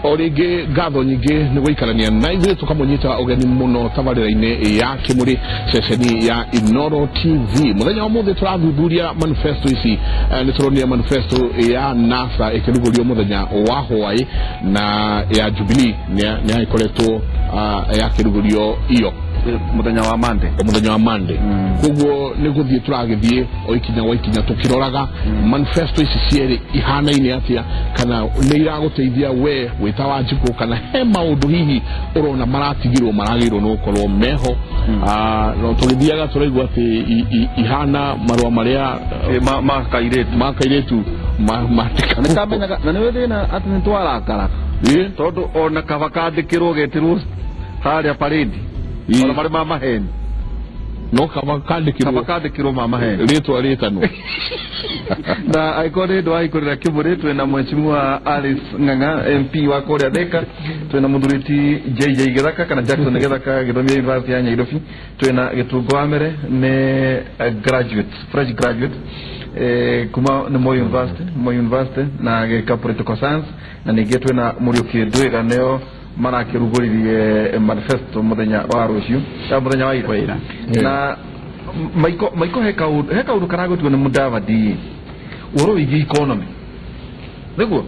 O rĩngĩ ngatho nyingĩ nĩ gũikarania na ithuĩ tũkamũnyita ũgeni mũno tabarĩra-inĩ ya Kĩmũrĩ, ceceni ya Inoro TV. Mũthenya wa mũthĩ tũrathuthuria manifesto ici. Nĩ tũronire manifesto ya NASA ĩkĩrugũrio mũthenya wa hwaĩ, na ya Jubilee nĩ yagĩkoretwo yakĩrugũrio iyo muthenya wa Monday. Mũthenya wa Monday. Koguo nĩ gũthiĩ tũragĩthiĩ o ikinya gwa ikinya tũkĩroraga manifesto ici cierĩ ihanaine atĩa, kana nĩ iragũteithia we wĩta Wanjikũ, kana he maũndũ hihi ũrona maratigirwo maragĩrwo nĩ gũkorwo meho. No tũgĩthiaga tũraigua atĩ ihana marũa marĩa ma kairĩtu, ma kairĩtu ma nĩkamenyaga na nĩwe thĩna atĩ nĩ twarakara tondũ ona kaba kandĩkĩrwo getĩrwo harĩa parade ona marĩ ma maheni, no kaba kandĩkĩrwo ma maheni rĩtwa rĩtanwo. Na angĩkorwo nĩ ndũ waikorera Kĩmũrĩ, twĩna Mheshimiwa Alice Ng'ang'a MP wa kũrĩa Thika, twĩna mũthuri ti JJ Gĩthaka kana Jackson Gĩthaka gĩthomia University ya Nairobi, twĩna Gĩtungo Wamere nĩ graduate, fresh graduate kuma nĩ Moi University, Moi University na gĩka political science, na ningĩ twĩna Mũriũki Ndwiga nĩo marakĩrugũririe manifesto mũthenya wa rũciũ, mũthenya wa ira. Na Maiko he kaũndũ karagũtigwo nĩ Mudavadi ũhoro wĩgiĩ economy, nĩguo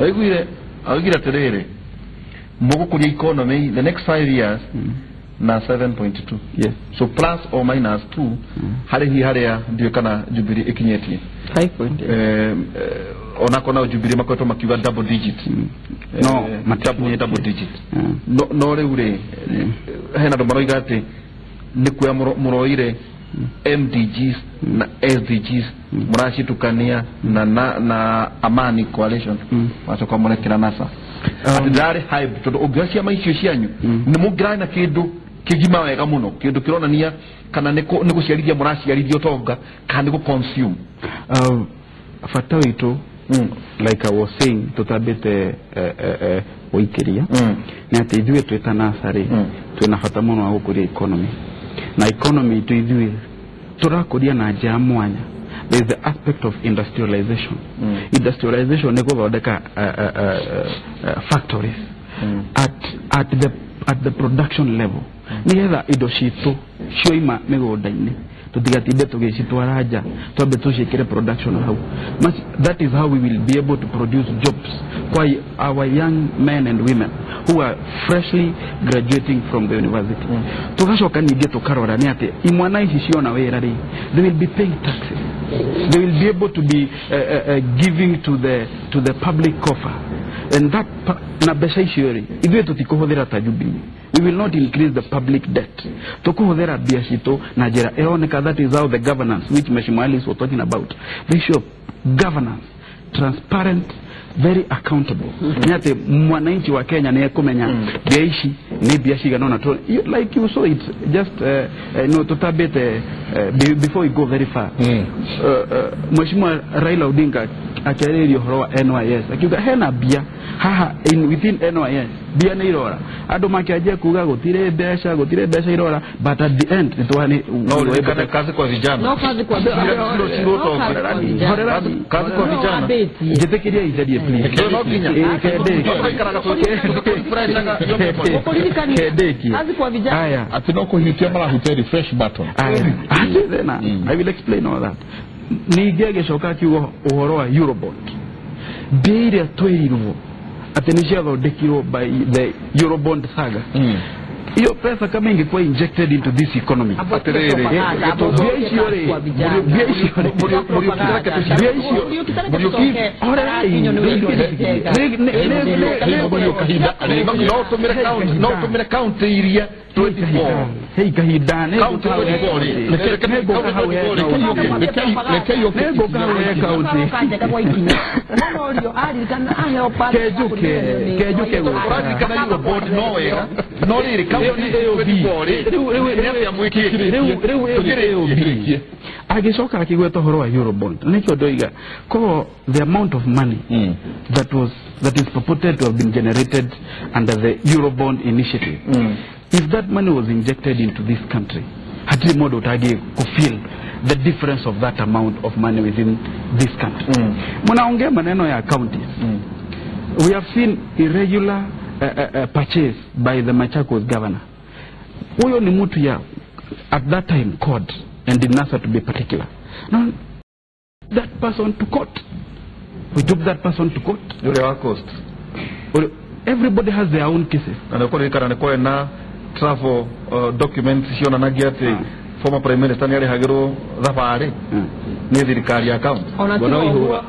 aiguire augire atĩrĩrĩ, mũgũkũria economy the next 5 years na 7.2. Yes. So plus or minus 2 harĩ hi harĩa ndiũĩ kana Jubilee ĩkinyĩtie 5.8. Onako nao Jubilee makoretwo makiuga double digit. No, double digit. No rĩu rĩ hena andũ maroiga atĩ nĩ kuoya mũroire MDGs na SDGs mũracitukania na Amani Coalition wacoka mũrekĩra NASA. Atĩ ndarĩ hype tondũ ũngĩoya ciama icio cianyu nĩ mũngĩrarĩ na kĩndũ kĩgima wega mũno, kĩndũ kĩronania kana nĩ gũciarithia mũraciarithia ũtonga kana nĩ gũ-consume. Bata witũ, like I was saying, tutambĩte gũikĩria nĩ atĩ ithuĩ twĩta NASA rĩ, twĩna bata mũno wa gũkũria economy, na economy itũ ithuĩ tũrakũria na njĩra mwanya. There is the aspect of industrialization. Industrialization nĩ gũthondeka factories at the production level, nĩgetha indo citũ cioima mĩgũnda-inĩ tũtigatinde tũgĩcitwara nja, twambe tũciĩkĩre production hau. That is how we will be able to produce jobs kwa our young men and women who are freshly graduating from the university. Tũgacoka ningĩ tũkarora nĩ atĩ imwana ici ciona wĩra rĩ, they will be paying taxes, they will be able to be giving to the public coffer, and that na mbeca icio rĩ ithuĩ tũtikũhũthĩra ta Jubilee. We will not increase the public debt. Tukuhũthĩra mbia citũ na njĩra ĩroneka. That is how the governance which Mheshimiwa Alice was talking about, the issue of governance, transparent, very accountable. Nĩ atĩ mwananchi wa Kenya nĩ ekũmenya mbia ici nĩ mbia cigana ũna. Like you saw it just no tutambĩte before we go very far. Mheshimiwa Raila Odinga akĩarĩrĩria ũhoro wa NYS, akiuga hena mbia haha within NYS, mbia nĩ irora. Andũ makĩanjia kuga gũtirĩ mbeca irora, but at the end no kazi kwa vijana, no kazi kwa vijana, kazi kwa vijana. Njĩtĩkĩria icarie please. Kazi kwa vijana. Atĩ no kũhutia marahutia refresh button. I will explain all that. Ningĩ agĩcoka akiuga ũhoro wa Eurobond, mbia iria twerirwo atĩ nĩ ciathondekirwo by the Eurobond saga. Hiyo pesa kama ingekuwa injected into this economy, mbia icio rĩ, no tũmĩre kaunti iria 24 hei kahinda agĩcoka akĩgweta ũhoro wa Eurobond, nĩkĩo ndoiga ko the amount of money that is purported to have been generated under the Eurobond initiative, if that money was injected into this country, hatirĩ mũndũ ũtangĩ feel the difference of that amount of money within this country. Mnaongea maneno ya counties. We have seen irregular purchase by the Machakos governor. Huyo ni mtu ya at that time CORD and in NASA to be particular. Now that person to court. We took that person to court. Yule wa coast. Everybody has their own cases. Na nĩ na travel documents cionanagia atĩ former prime minister nĩ arĩhagĩrwo thabarĩ nĩ thirikari ya county.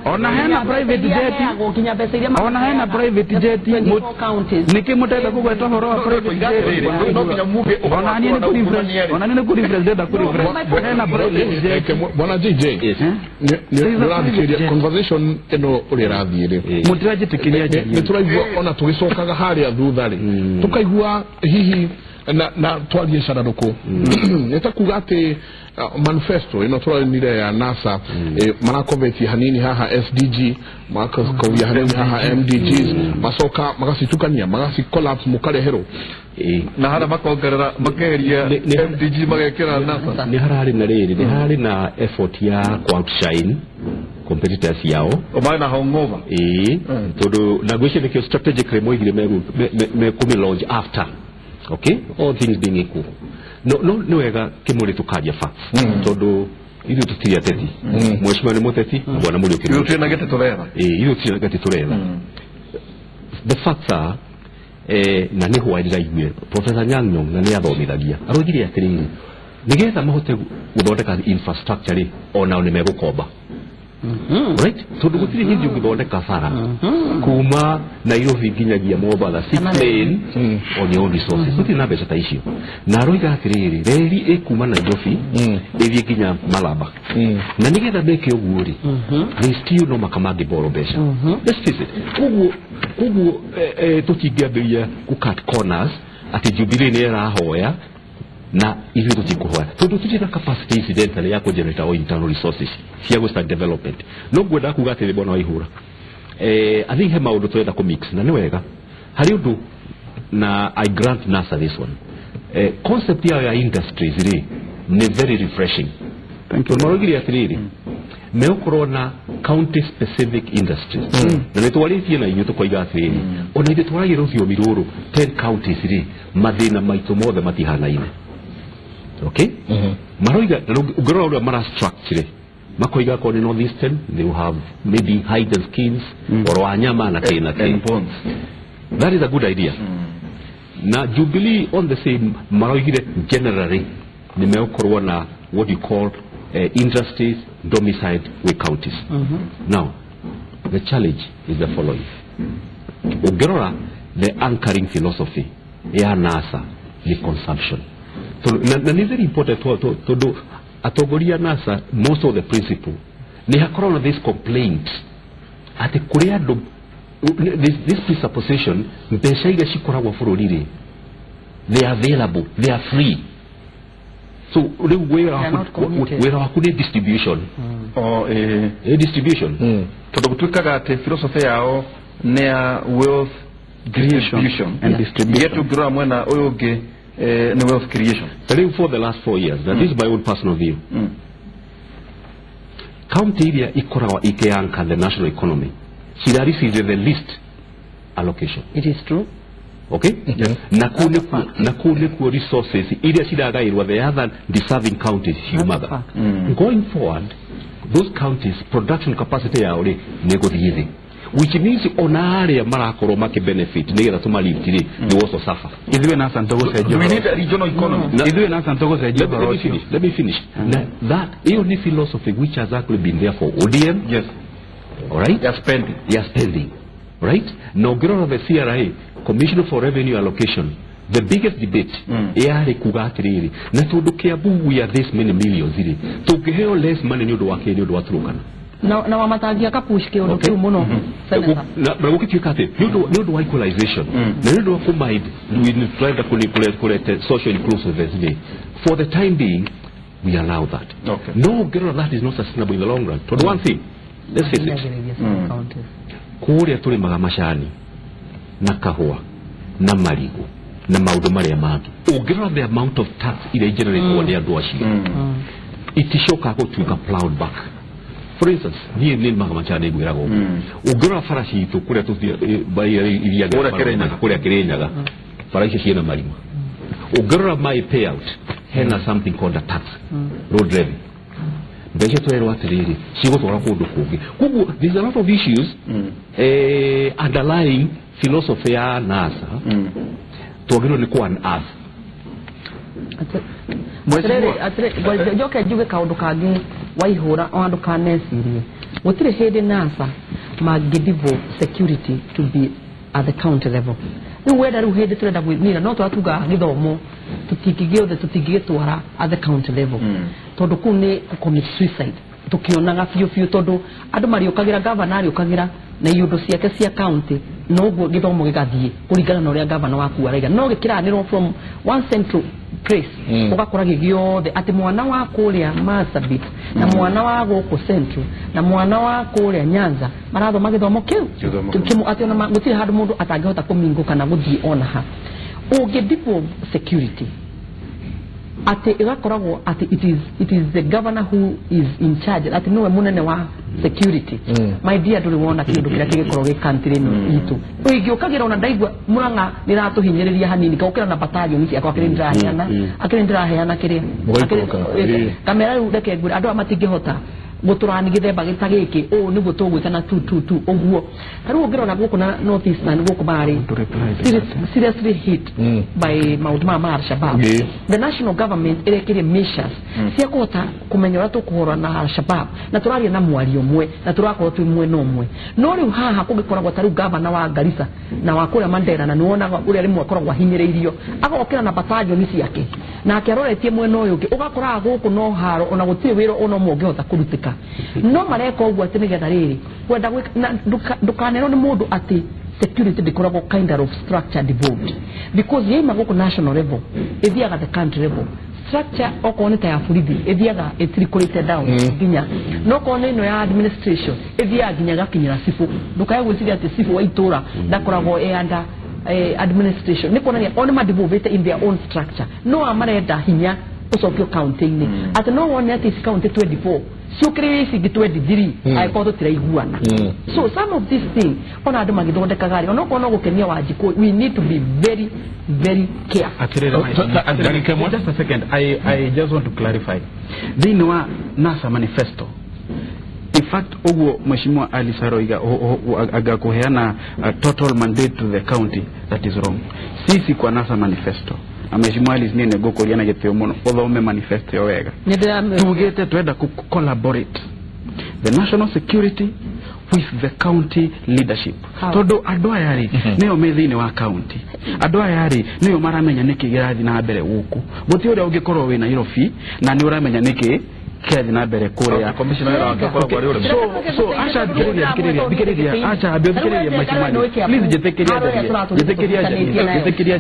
Ona hena private jet. Ona hena private jet. Nĩkĩ mũtenda kũgweta ũhoro wa private jet? Ona niĩ nĩ kũ refresh ndĩrenda kũ refresh. Hena private jet. Bwana JJ, nĩ ũrathikĩrĩria conversation ĩno ũrĩa ĩrathiĩ rĩ. Mũtiranjĩtĩkĩria njarie. Nĩ tũraigua ona tũgĩcokaga harĩa thutha rĩ, tũkaigua hihi na twarie cararũkũ nĩ ta kuga atĩ manifesto ĩno tũronire ya NASA marakobetie hanini haha SDG, makakobia hanini haha MDGs, macoka magacitukania magaci collapse mũkareherwo na harĩa makongerera makeheria MDG magekĩra NASA. Nĩ hararĩ na rĩrĩ, nĩ hararĩ na effort ya outshine competitors yao marĩ na hangover tondũ na ngwĩciria nĩkĩo strategically moigire mekũmĩ launch after. Okay, all things being equal. No nĩ wega Kĩmũrĩ tũkaria facts tondũ ithuĩ tũtirĩ ateti. Mheshimiwa nĩ mũteti, bwana Mũriũki nĩ mũteti. Ithuĩ gĩtĩ tũretha. Ithuĩ tũtirĩ gĩtĩ tũretha. The facts are na nĩ hwaĩ ndĩraiguire Professor Anyang' Nyong'o na nĩ athomithagia aroigire atĩrĩrĩ, nĩgetha mahote gũthondeka infrastructure rĩ, onao nĩ megũkomba. Right? Tondũ gũtirĩ hĩndĩ ũngĩthondeka bara kuma Nairobi nginyagia Mombasa six lane on your own resources. Gũtirĩ na mbeca ta icio. Na aroiga atĩrĩrĩ, reri ĩkuma Nairobi ĩthiĩ nginya Malaba. Na nĩgetha meke ũguo rĩ, they still no maka mangĩborrow mbeca. Let's face it. Koguo tũtingĩambĩrĩria gũ cut corners atĩ Jubilee nĩ ĩrahoya na ithuĩ tũtikũhoya tondũ tũtirĩ na capacity incidentally ya kũ generate our internal resources cia gũ start development. No ngwenda kuga atĩrĩ bwana Waihura, I think he maũndũ tũrenda kũ mix na nĩ wega harĩ ũndũ na I grant NASA this one. Concept yao ya industries rĩ nĩ very refreshing. Thank you. Maroigire atĩrĩrĩ, megũkorwo na county specific industries. Na nĩ twarĩtie na inyuĩ tũkoiga atĩrĩrĩ, ona ithuĩ twaragia rũthiomi rũrũ 10 counties rĩ, mathĩna maitũ mothe matihanaine. Okay? Maroiga ũngĩrora ũrĩa mara structure makoiga korwo nĩ North Eastern they will have maybe hide and skins or wanyama na kĩ na kĩ. That is a good idea. Na Jubilee on the same maroigire generally nĩ megũkorwo na what you call industries domiciled with counties. Now the challenge is the following. Ũngĩrora the anchoring philosophy ya NASA ni consumption. So, na nĩ very important tondũ atongoria NASA most of the principle nĩ hakoragwo na this complaint atĩ kũrĩ andũ this presupposition mbeca iria cikoragwo bũrũri rĩ, they are available, they are free. So rĩu wĩra waku nĩ distribution. Distribution tondũ gũtuĩkaga atĩ philosophy yao nĩ ya wealth distribution and distribution. Yet ũngĩrora mwena ũyũ ũngĩ nĩ wealth creation. For the last 4 years, that is my own personal view. County iria ikoragwo ikĩanka the national economy cira received the least allocation. It is true. Okay? Na kũu nĩkuo resources iria ciragaĩrwo the other deserving counties ciumaga. Going forward, those counties production capacity yao rĩ nĩ gũthiĩ thĩ. Which means ona arĩa marakorwo makĩ-benefit nĩgetha tũmalift rĩ, they also suffer. Ithuĩ NASA nĩtũgũcenjia. We need a regional economy. Ithuĩ NASA nĩtũgũcenjia ũhoro ũcio. Let me finish. That ĩyo nĩ philosophy which has actually been there for ODM. Yes. All right? They are spending. They are spending. Right? Na ũngĩrora the CRA, Commissioner for Revenue Allocation, the biggest debate yarĩ kuga atĩrĩrĩ, na tondũ Kiambu we are this many millions rĩ, tũngĩheo less money nĩ ũndũ wa kĩ? Nĩ ũndũ wa Turkana. Na wamatangia kapush kĩũndũ kĩu mũno. Na gũgĩtuĩka atĩ nĩ ũndũ wa equalization na nĩ ũndũ wa kũmind tũrenda kũrete social inclusiveness rĩ, for the time being we allow that. No ũngĩrora that is not sustainable in the long run. Tondũ one thing, let's face it, kũrĩa tũrĩmaga macani na kahũa na marigũ na maũndũ marĩa mangĩ, ũngĩrora the amount of tax iria igeneratwo nĩ andũ acio iticokaga gũtuĩka plowed back. For instance, niĩ nĩ maga machane ngwĩraga ũguo. Ũngĩrora bara citũ kũrĩa tũthiĩ kũrĩa Kĩrĩnyaga, bara icio ciĩna marima. Ũngĩrora my payout, hena something called a tax, road levy. Mbeca twerwo atĩrĩrĩ cigũtwara kũndũ kũngĩ. Koguo there's a lot of issues underlying philosophy ya NASA twagĩrĩirwo nĩ kũ unearth. Atĩrĩrĩ, njoke njuge kaũndũ kangĩ waihũra o andũ kanecirie. Gũtirĩ hĩndĩ NASA mangĩ security to be at the county level. Rĩu wenda rĩu hĩndĩ tũrenda gwĩmira no tũratuga gĩthomo tũtingĩgĩothe tũtingĩgĩtwara at the county level. Tondũ kũu nĩ commit suicide. Tũkĩonaga biũ biũ tondũ andũ mariũkagĩra, governor ariũkagĩra na iũndũ ciake cia county noguo gĩthomo gĩgathiĩ kũringana na ũrĩa governor waku araiga. No gĩkĩranĩrwo from one central place ũgakora gĩgĩothe atĩ mwana wa kũrĩa Marsabit na mwana wa gũkũ Central na mwana wa kũrĩa Nyanza marathoma gĩthomo kĩu atĩ ona gũtirĩ handũ mũndũ atangĩhota kũmingũ kana gũthiĩ ona ha. Ũngĩ devolve security atĩ ĩgakoragwo atĩ it is the governor who is in charge, atĩ nĩwe mũnene wa security. My dear, ndũrĩ wona kĩndũ kĩrĩa kĩgĩkorwo gĩ country ĩno itũ. Ũingĩũkagĩra ona ndaigua Murang'a nĩratũhinyĩrĩria hanini ngokĩra na battalion ciakwa kĩrĩa ndĩraheana, akĩrĩ ndĩraheana kĩrĩa kamera rĩu reke ngwĩre andũ aya matingĩhota gũtũrani gĩthemba gĩta gĩkĩ ũũ nĩguo tũgwĩka na tu tu tu ũguo. Ta rĩu ũngĩrora gũkũ na North Eastern gũkũ marĩ seriously hit by maũndũ maya ma Al-Shabaab. The national government ĩrekĩrie measures cia kũhota kũmenya ũrĩa tũkũhũrana na Al-Shabaab, na tũraria na mwario ũmwe na tũrakorwo twĩ mwena ũmwe. No rĩu haha kũngĩkoragwo ta rĩu governor wa Garissa na wa kũrĩa Mandera, na nĩwonaga ũrĩa rĩmwe akoragwo ahinyĩrĩirio agokĩra na battalion ciake nake aroretie mwena ũyũ ũngĩ, ũgakoraga gũkũ no haro ona gũtirĩ wĩra ona ũmwe ũngĩhota kũrutĩka. No mareka ũguo atĩ nĩgetha rĩrĩ kwenda ndũkanerwo nĩ mũndũ atĩ security ndĩkoragwo kind of structure devolved, because yaima gũkũ national level ĩthiaga the country level. Structure okorwo nĩ ta ya borithi ĩthiaga ĩtirikũrĩte down nginya, no okorwo nĩ ĩno ya administration ĩthiaga nginya ĩgakinyĩra cibũ. Ndũkae gwĩciria atĩ cibũ wa itũra ndakoragwo ĩ under administration. Nĩ kuonania o nĩ madevolvĩte in their own structure, no a marenda hinya ũcokio county-inĩ atĩ no wone atĩ ici county 24 ciũkĩrĩire ici ingĩ 23 angĩkorwo tũtiraiguana. So some of these things ona andũ magĩthondekaga rĩ, onokorwo no gũkenia Wanjikũ, we need to be very very careful. Just a second, I just want to clarify thĩinĩ wa NASA manifesto. In fact, ũguo Mheshimiwa Alice aroiga agakuheana total mandate to the county, that is wrong. Sisi kwa NASA manifesto, na Mheshimiwa Alice niĩ nĩngũkũria na gĩtĩo mũno ũthome manifesto ĩyo wega. Tugĩte twenda ku collaborate the national security with the county leadership. Tondũ andũ aya rĩ nĩo me thĩinĩ wa county, andũ aya rĩ nĩo maramenya nĩkĩ kĩrathiĩ na mbere gũkũ. Gũtirĩ ũrĩa ũngĩkorwo wĩ Nairobi na nĩ ũramenya nĩkĩ kĩrathiĩ na mbere kũrĩa. So acha thikĩrĩria acha ambia thikĩrĩria Mheshimiwa, please njĩtĩkĩria njĩtĩkĩria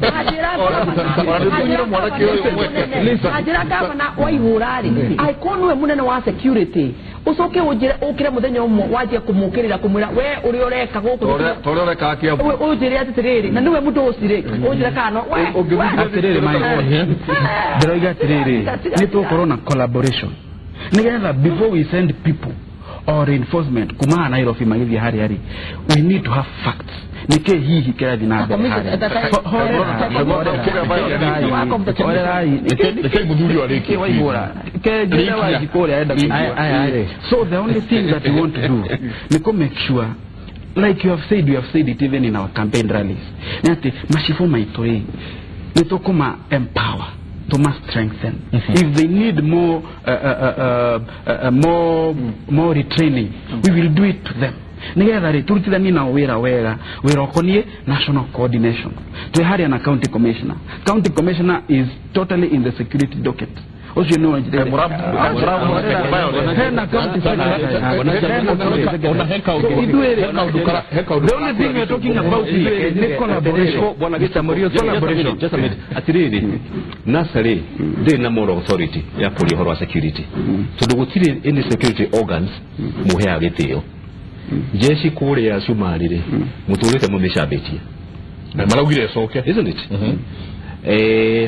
anjĩra gavana waihũra rĩ angĩkorwo nĩwe mũnene wa security ũcoke ũnjĩre ũkĩre mũthenya ũmwe wanjie kũmũkĩrĩra kũmwĩra we ũrĩa ũreka gũkũ torĩa ũreka Kiambu, ũnjĩre atĩrĩrĩ na nĩwe mũndũ ũci rĩ ũnjĩre kana no we atĩrĩrĩ ndĩroiga atĩrĩrĩ nĩ tũgũkorwo na collaboration nĩgetha before we send people or reinforcement kuma Nairobi magĩthiĩ harĩa rĩ, we need to have facts nĩkĩ hihi kĩrathiĩ na mbere harĩa. So the only thing that we want to do ni ku make sure, like you have said, we have said it even in our campaign rallies, nĩ atĩ macibũ maitũ rĩ nĩ tũkũma empower, to must strengthen. If they need more more retraining, we will do it to them. Nigetha rĩ turutithanie nao wĩra wega, wĩra ũkoniĩ national coordination. Twĩ harĩa na county commissioner. County commissioner is totally in the security docket. Ũcio nĩ The only thing we are talking about is collaboration. Just a minute. Atiriri, NASA rĩ ndĩrĩ na moral authority ya kũria ũhoro wa security, tondũ gũtirĩ any security organs mũheaga gĩtĩo. Jeshi kũrĩa Cumarĩ rĩ mũtũrĩte mũmĩcambĩtie maraugire ĩcoke, isn't it?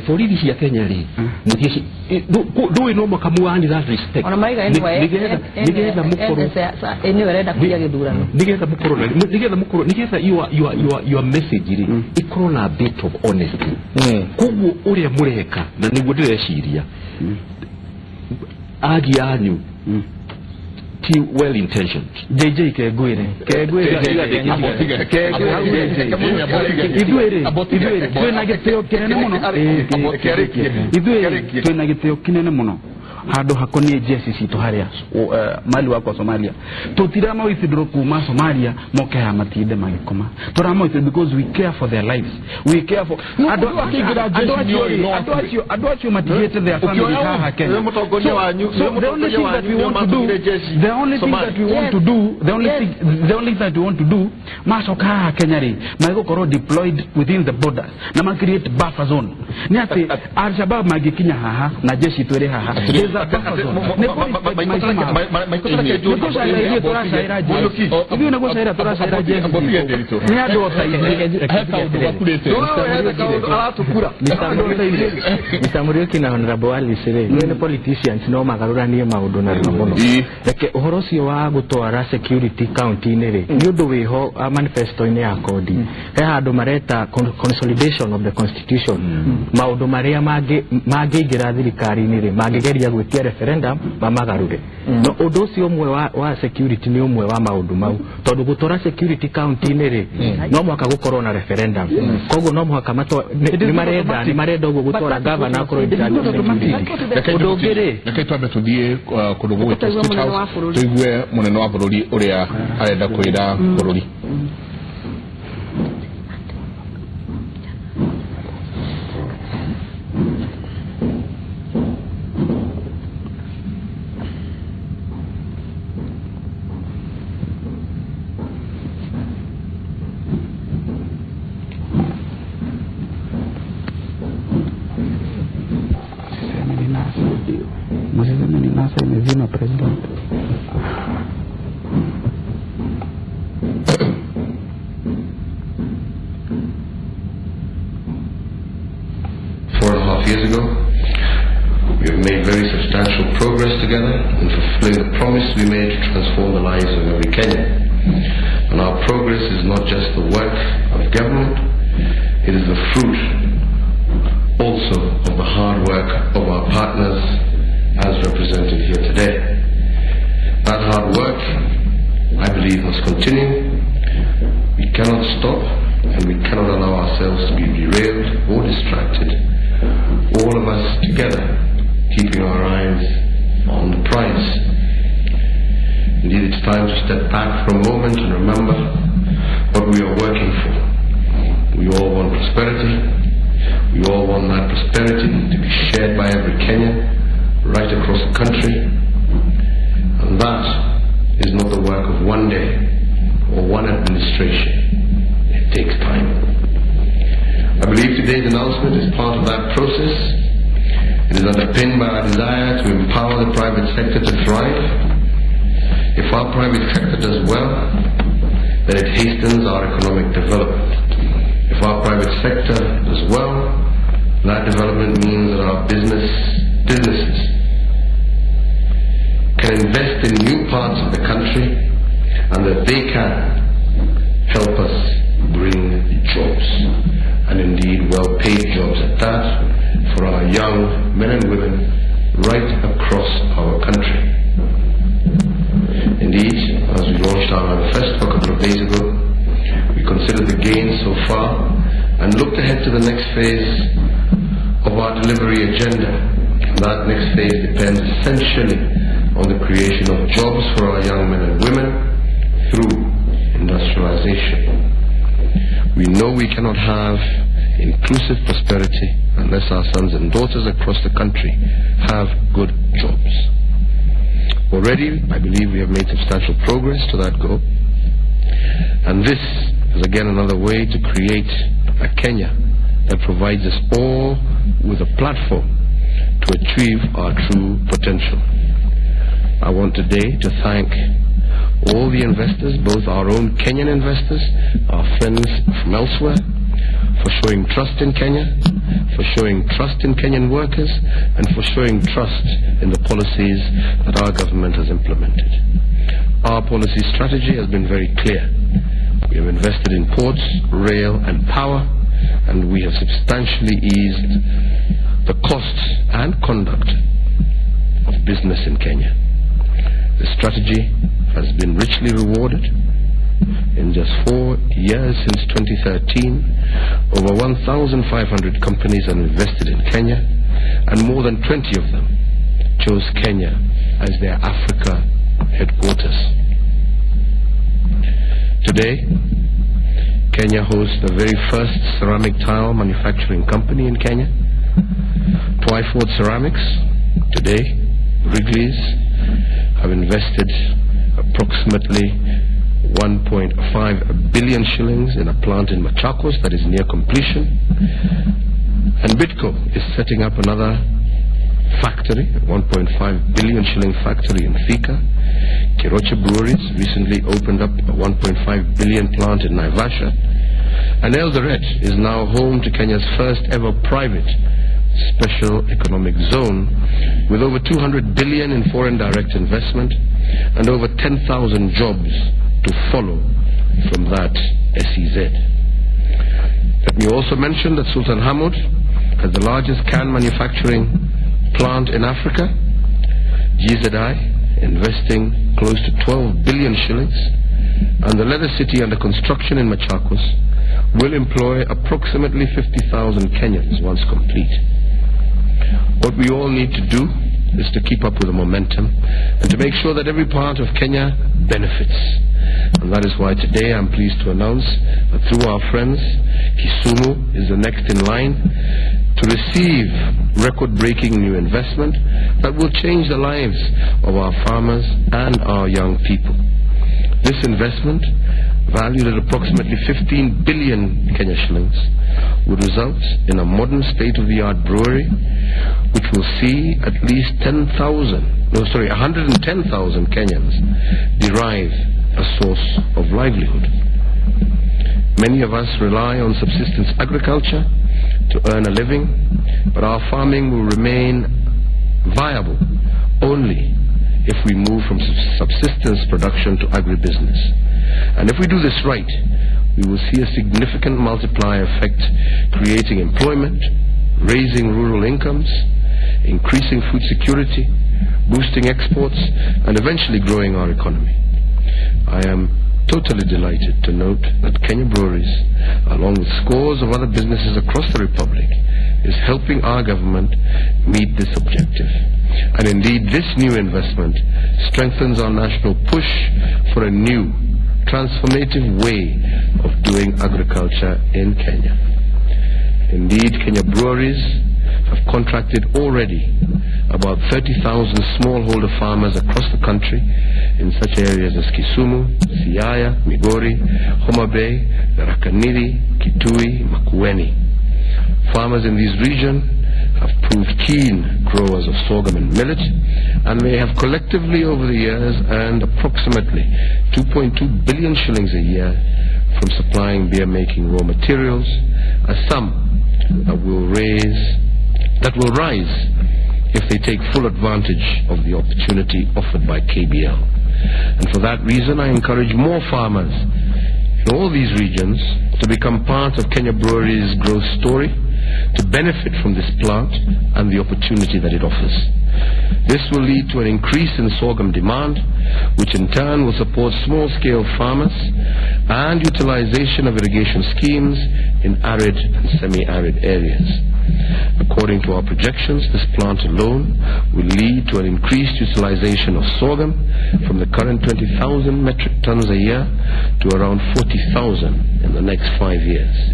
Borithi cia Kenya rĩ mũthiĩ ndũĩ no mũhaka muani that respect. Ona maiga nĩgetha mũkorwo nĩwe arenda kũiya gĩthurano nĩgetha mũkorwo nĩgetha mũkorwo nĩgetha your message rĩ ikorwo na bit of honesty. Koguo ũrĩa mũreka na nĩguo ndĩreciria agi yanyu ti well intentioned. JJ kegwire ithuĩ twĩna gĩtĩo kĩnene mũno ithuĩ twĩna gĩtĩo kĩnene mũno handũ hakonie jeshi citũ harĩa mali wako Somalia tutirama withdraw kuma Somalia moke ha matinde magikoma turama withdraw because we care for their lives, we care for andũ acio matigĩte their families haha Kenya. So the only thing that we want to do, the only thing that we want to do, the only thing that we want to do macoka haha Kenya rĩ magũkorwo deployed within the borders na ma create buffer zone nĩ atĩ Al-Shabaab mangĩkinya haha na jeshi twĩrĩ haha Mr. Muriuki na Honorable Alice rĩ nĩ politicians no magarũranie maũndũ narua mũno. Reke ũhoro ũcio wa gũtwara security county-inĩ rĩ nĩ ũndũ wĩho manifesto-inĩ ya kodi he handũ mareta consolidation of the constitution maũndũ marĩa mangĩingĩra thirikari-inĩ rĩ mangĩgeria gwĩtia referendum mamagarũre. No ũndũ ũcio ũmwe wa security nĩ ũmwe wa maũndũ mau tondũ gũtwara security county-inĩ rĩ no mũhaka gũkorwo na referendum koguo no mũhaka nĩ marenda ũguo gũtwara governor akorwo in charge of security. Ũndũ ũngĩ rĩ reke twambe tũthiĩ kũndũ gũgwĩtwo State House tũigue mũnene wa bũrũri ũrĩa arenda kwĩra bũrũri. President. Four and a half years ago, we have made very substantial progress together in fulfilling the promise we made to transform the lives of every Kenyan. And our progress is not just the work of government, it is the fruit also of the hard work of our partners as represented here today. That hard work, I believe, must continue. We cannot stop and we cannot allow ourselves to be derailed or distracted. All of us together, keeping our eyes on the prize. Indeed, it's time to step back for a moment and remember what we are working for. We all want prosperity. We all want that prosperity to be shared by every Kenyan right across the country, and that is not the work of one day or one administration. It takes time. I believe today's announcement is part of that process. It is underpinned by our desire to empower the private sector to thrive. If our private sector does well, then it hastens our economic development. If our private sector does well, that development means that our businesses can invest in new parts of the country and that they can help us bring jobs, and indeed well-paid jobs at that, for our young men and women right across our country. Indeed, as we launched our manifesto a couple of days ago, we considered the gains so far and looked ahead to the next phase of our delivery agenda. And that next phase depends essentially on the creation of jobs for our young men and women through industrialization. We know we cannot have inclusive prosperity unless our sons and daughters across the country have good jobs. Already, I believe we have made substantial progress to that goal. And this is again another way to create a Kenya that provides us all with a platform to achieve our true potential. I want today to thank all the investors, both our own Kenyan investors, our friends from elsewhere, for showing trust in Kenya, for showing trust in Kenyan workers, and for showing trust in the policies that our government has implemented. Our policy strategy has been very clear. We have invested in ports, rail, and power, and we have substantially eased the costs and conduct of business in Kenya. The strategy has been richly rewarded. In just 4 years since 2013, over 1,500 companies have invested in Kenya, and more than 20 of them chose Kenya as their Africa headquarters. Today, Kenya hosts the very first ceramic tile manufacturing company in Kenya, Twyford Ceramics. Today, Wrigley's have invested approximately 1.5 billion shillings in a plant in Machakos that is near completion. And Bidco is setting up another factory, a 1.5 billion shilling factory in Thika. Keroche Breweries recently opened up a 1.5 billion plant in Naivasha. And Eldoret is now home to Kenya's first ever private special economic zone, with over 200 billion in foreign direct investment and over 10,000 jobs to follow from that SEZ. Let me also mention that Sultan Hamud has the largest can manufacturing plant in Africa, GZI, investing close to 12 billion shillings, and the leather city under construction in Machakos will employ approximately 50,000 Kenyans once complete. What we all need to do is to keep up with the momentum and to make sure that every part of Kenya benefits. And that is why today I'm pleased to announce that through our friends, Kisumu is the next in line to receive record-breaking new investment that will change the lives of our farmers and our young people. This investment, valued at approximately 15 billion Kenya shillings, would result in a modern state-of-the-art brewery which will see at least 110,000 Kenyans derive a source of livelihood. Many of us rely on subsistence agriculture to earn a living, but our farming will remain viable only if we move from subsistence production to agribusiness. And if we do this right, we will see a significant multiplier effect, creating employment, raising rural incomes, increasing food security, boosting exports, and eventually growing our economy. I am totally delighted to note that Kenya Breweries, along with scores of other businesses across the Republic, is helping our government meet this objective. And indeed, this new investment strengthens our national push for a new, transformative way of doing agriculture in Kenya. Indeed, Kenya Breweries have contracted already about 30,000 smallholder farmers across the country in such areas as Kisumu, Siaya, Migori, Homa Bay, Tharaka Nithi, Kitui, Makueni. Farmers in these regions have proved keen growers of sorghum and millet, and they have collectively over the years earned approximately 2.2 billion shillings a year from supplying beer-making raw materials, a sum that will rise if they take full advantage of the opportunity offered by KBL. And for that reason, I encourage more farmers in all these regions to become part of Kenya Breweries' growth story, to benefit from this plant and the opportunity that it offers. This will lead to an increase in sorghum demand, which in turn will support small-scale farmers and utilization of irrigation schemes in arid and semi-arid areas. According to our projections, this plant alone will lead to an increased utilization of sorghum from the current 20,000 metric tons a year to around 40,000 in the next 5 years.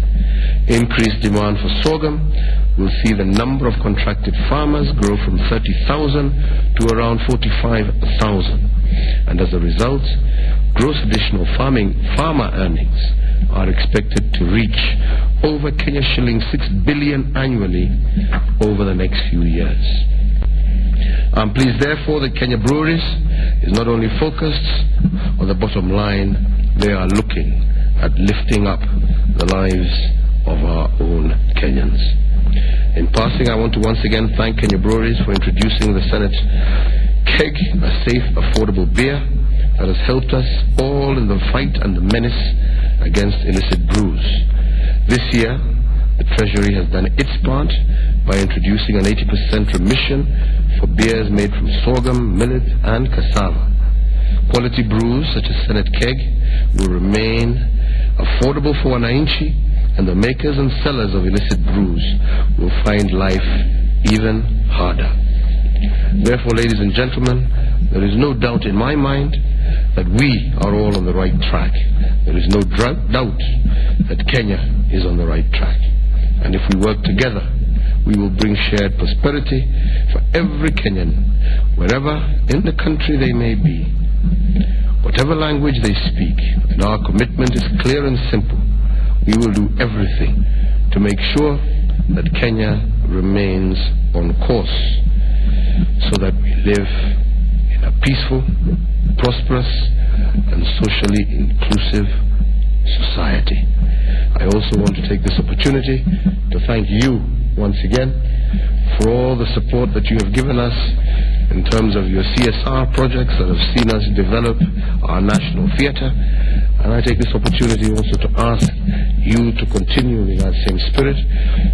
Increased demand for sorghum will see the number of contracted farmers grow from 30,000 to around 45,000. And as a result, gross additional farmer earnings are expected to reach over Kenya shilling 6 billion annually over the next few years. I'm pleased therefore that Kenya Breweries is not only focused on the bottom line, they are looking at lifting up the lives of our own Kenyans. In passing, I want to once again thank Kenya Breweries for introducing the Senate Keg, a safe, affordable beer that has helped us all in the fight and the menace against illicit brews. This year, the Treasury has done its part by introducing an 80% remission for beers made from sorghum, millet, and cassava. Quality brews such as Senate Keg will remain affordable for wananchi, and the makers and sellers of illicit brews will find life even harder. Therefore, ladies and gentlemen, there is no doubt in my mind that we are all on the right track. There is no doubt that Kenya is on the right track. And if we work together, we will bring shared prosperity for every Kenyan, wherever in the country they may be, whatever language they speak. And our commitment is clear and simple. We will do everything to make sure that Kenya remains on course, so that we live in a peaceful, prosperous, and socially inclusive society. I also want to take this opportunity to thank you once again for all the support that you have given us in terms of your CSR projects that have seen us develop our national theatre. And I take this opportunity also to ask you to continue in that same spirit,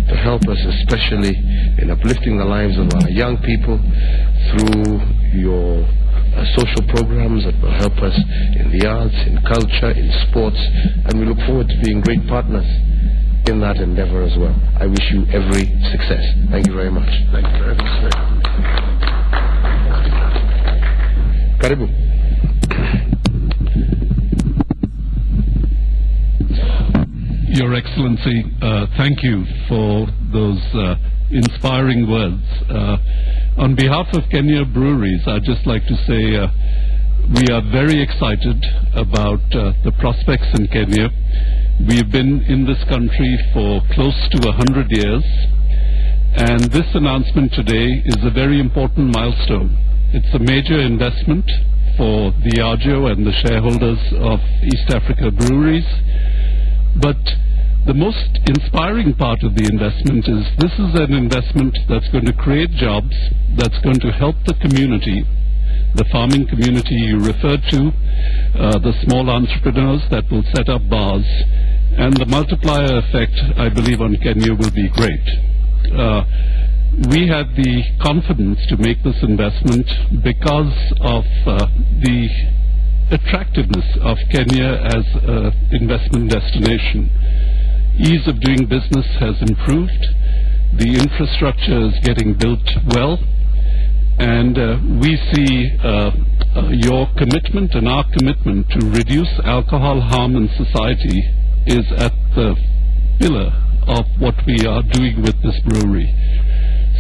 to help us especially in uplifting the lives of our young people through your social programs that will help us in the arts, in culture, in sports, and we look forward to being great partners in that endeavor as well. I wish you every success. Thank you very much. Thank you very much. Karibu. Your Excellency, thank you for those inspiring words. On behalf of Kenya Breweries, I'd just like to say we are very excited about the prospects in Kenya. We've been in this country for close to 100 years, and this announcement today is a very important milestone. It's a major investment for Diageo and the shareholders of East Africa Breweries, but the most inspiring part of the investment is this is an investment that's going to create jobs, that's going to help the community, the farming community you referred to, the small entrepreneurs that will set up bars, and the multiplier effect, I believe, on Kenya will be great. We had the confidence to make this investment because of the attractiveness of Kenya as an investment destination. Ease of doing business has improved, the infrastructure is getting built well, and we see your commitment and our commitment to reduce alcohol harm in society is at the pillar of what we are doing with this brewery.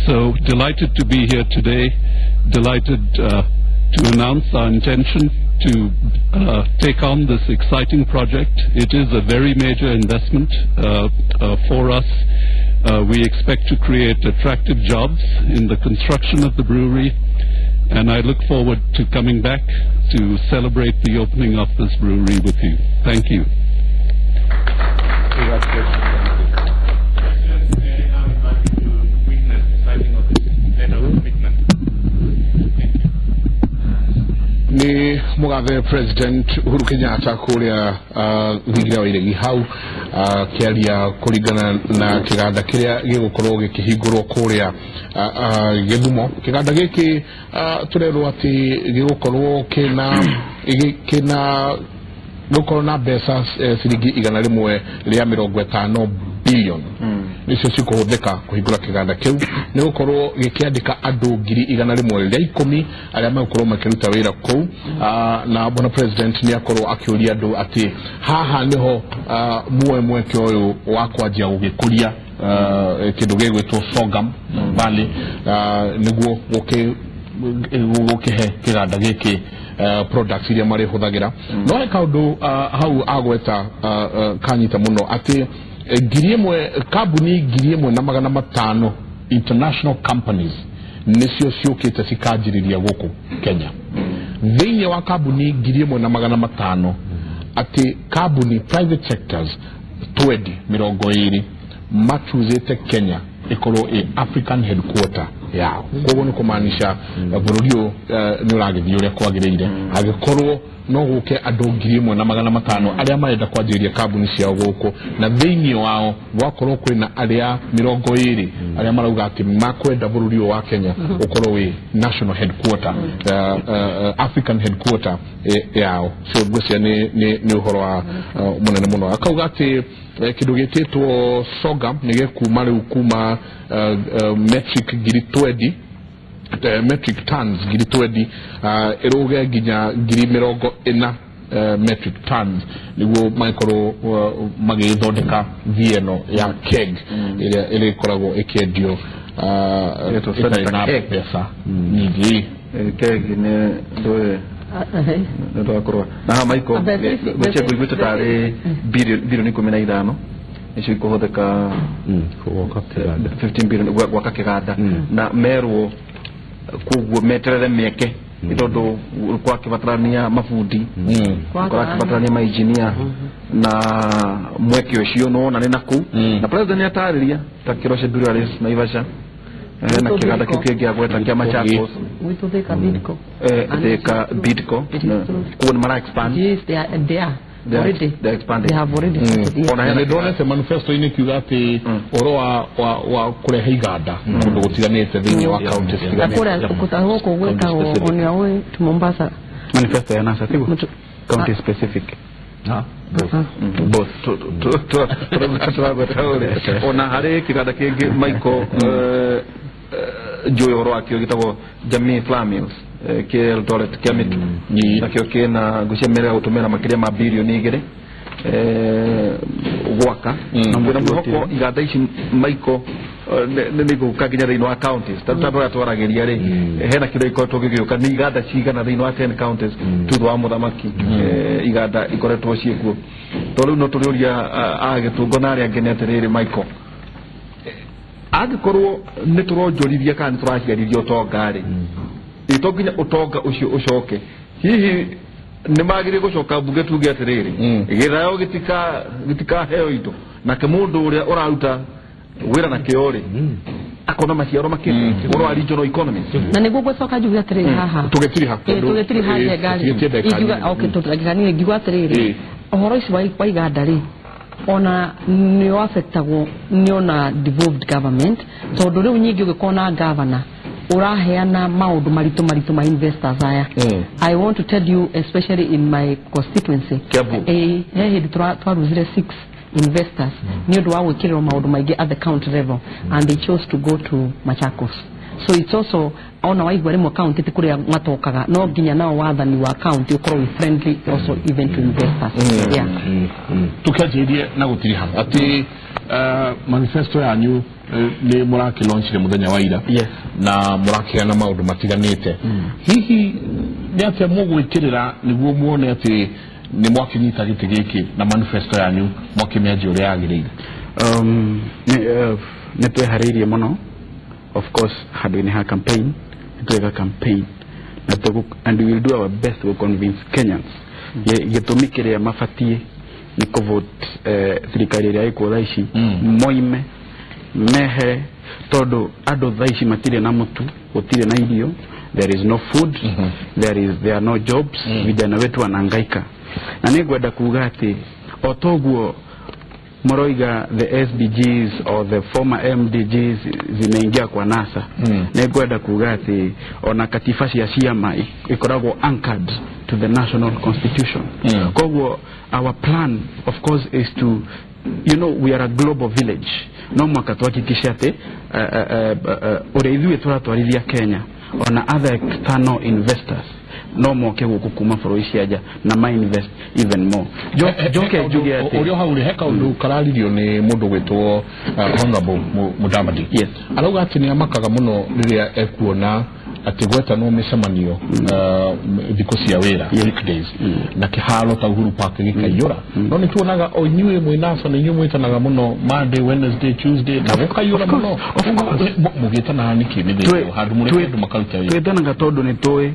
So delighted to be here today, delighted to announce our intention to take on this exciting project. It is a very major investment for us. We expect to create attractive jobs in the construction of the brewery, and I look forward to coming back to celebrate the opening of this brewery with you. Thank you. Ni mugathe President Uhuru Kenyatta kuria thingira wa iregi hau kiaria kuringana na kiganda kiria gigukorwo gikihingurwo kuria Githumo. Kiganda giki turerwo ati gigukorwo kina gukorwo na mbeca ciringi 150 billion nicio cikuhuthika kuhingura kiganda kiu, ni gukorwo gikiandika andu 110,000 aria megukorwo makiruta wira kuu. Na bwana President ni akorwo akiuria andu ati haha niho muoe mweke uyu wa kwanjia gugikuria kindu gigwitwo sorghum valley, niguo gukihe kiganda giki products iria marihuthagira. No he kaundu hau agweta kanyita muno ati kambuni 1,500 international companies nicio ciukite cikanjiriria guku Kenya. Thiini wa kambuni 1,500 ati kambuni private sectors 20 machuzete Kenya ikorwo ĩ African headquarter yao. Koguo nĩ kũmaanisha bũrũri ũyũ nĩ ũragĩthiĩ ũrĩa kwagĩrĩire. Angĩkorwo no gũke andũ 1500 arĩa marenda kwanjĩrĩria kambuni ciao gũkũ, na thĩinĩ wao gwakorwo kwĩna arĩa 20 arĩa marauga atĩ makwenda bũrũri ũyũ wa Kenya ũkorwo wĩ national headquarter, African headquarter yao. So ngwĩciria nĩ ũhoro wa mũnene mũno. Akauga atĩ kĩndũ gĩtĩtwo sorghum nĩ gĩkuma rĩu kuma metric 20,000 metric tons 20,000 ĩrũge nginya 40,000 metric tons nĩguo magĩkorwo magĩthondeka thieno ya keg ĩrĩa ĩrĩkoragwo ĩkĩendio ĩtarĩ na mbeca nyingĩ. Keg nĩ ndũĩ nĩtwakorwo na haha Michael ngwĩciria ngũiguĩte tarĩ bilioni 15 icio ikũhũthĩka 15 billion gwaka kĩganda na merwo koguo meterere mĩeke tondũ gwakĩbatarania mabundi, kũrakĩbatarania mainjinia na mweke ũcio nĩwona nĩ nakũu. Na president nĩatarĩria ta Keroche Breweries Naivasha na kĩganda kĩu kĩngĩ agweta kĩa Machakos, Thika Bidco, Thika Bidco, koguo nĩ mara expand. Yes, they are already. They are expanding. They have already started. Ona nĩ ndonete manifesto-inĩ kiuga atĩ ũhoro wa kũrehe iganda kũndũ gũtiganĩte thĩinĩ wa county na kũrĩa gũkũ gwĩtagwo on your way to Mombasa. Manifesto ya NASA tiguo county specific. Both ona harĩ kĩganda kĩngĩ Michael njũĩ ũhoro wakĩo gĩtagwo Jamii Flour Mills kĩ Eldoret kĩa mĩtu, nakĩo kĩna ngwĩciria merega gũtũmĩra makĩria ma bilioni 2 gwaka. Na mwĩhoko iganda ici Michael nĩ igũka nginya thĩinĩ wa counties ta ũrĩa twaragĩria rĩ, hena kĩndũ gĩkoretwo gĩgĩũka nĩ iganda cigana thĩinĩ wa 10 counties thutha wa mũthamaki iganda ikoretwo ciĩkuo. Tondũ rĩu no tũrĩũria agĩtũngo na arĩa angĩ nĩ atĩrĩrĩ Michael, angĩkorwo nĩ tũronjorithia kana nĩ tũraciarithia ũtonga rĩ, ĩ to nginya ũtonga ũcio ũcoke, hihi nĩ magĩrĩire gũcoka mbunge tuge atĩrĩrĩ gĩthayo gĩtikaheo indo, nake mũndũ ũrĩa ũraruta wĩra na kĩo rĩ akona maciaro makĩria ũhoro wa regional economy. Na nĩguo ngũcoka njuge atĩrĩrĩ haha tũgĩtiriha tũgĩtiriha ngari ingiuga okay tũgĩtiriha ngiuga atĩrĩrĩ ũhoro ũcio wa iganda rĩ ona nĩ affectagwo nĩ ona devolved government, tondũ rĩu nyingĩ ũgĩkorwo na governor ũraheana maũndũ maritũ maritũ ma investors aya. I want to tell you especially in my constituency he hĩndĩ twaruzire 6 investors nĩ ũndũ wa gwĩkĩrĩrwo maũndũ maingĩ at the county level and they chose to go to Machakos. So it's also ona waigua rĩmwe county ti kũrĩa matokaga, no nginya nao wathani wa county ũkorwo wĩ friendly also even to investors. Yeah. Tũkĩanjĩrĩrie na gũtiriha atĩ manifesto yanyu nĩ mũrakĩlaunchire mũthenya wa ira na mũrakĩheana maũndũ matiganĩte. Hihi nĩ atĩa mũgwĩkĩrĩra nĩguo muone atĩ nĩ mwakĩnyita gĩtĩ gĩkĩ na manifesto yanyu mwakĩmĩanjia ũrĩa yagĩrĩire? Nĩ tweharĩirie mũno of course handũ-inĩ ha campaign, nĩ tweka campaign na and we will do our best to convince Kenyans gĩtũmi kĩrĩa mabatiĩ nĩ kũvote thirikari ĩrĩa ĩkuo thaa ici moime mehere, tondũ andũ thaa ici matirĩ na mũtu, gũtirĩ na irio, there is no food, there are no jobs, vijana wetu wanahangaika. Na nĩ ngwenda kuga atĩ o toguo moroiga the SDGs or the former MDGs zimeingia kwa NASA, nĩ ngwenda kuga atĩ ona katiba cia ciama ikoragwo anchored to the national constitution. Koguo our plan of course is to, you know, we are a global village. No mwaka tuhakikishe atĩ ũrĩa ithuĩ tũratwarithia Kenya ona other external investors no moke gũkũ kuma bũrũri cia nja na ma invest even more. Njoke njuge atĩ ũrĩa hau rĩ he kaũndũ kararirio nĩ mũndũ gwĩtwo Honorable Mudavadi. Yes. Arauga atĩ nĩ amakaga mũno rĩrĩa ekuona atĩ gwetanwo mĩcemanio thikũ cia wĩra weekdays na kĩharo ta Uhuru Park gĩkaiyũra, no nĩ tuonaga o inyuĩ mwĩ NASA na inyuĩ mwĩtanaga mũno Monday, Wednesday, Tuesday na gũkaiyũra mũno. Mũgĩtanaga nĩkĩ mĩthenya handũ mũreke andũ makaruta wĩra? Twĩtanaga tondũ nĩ tũĩ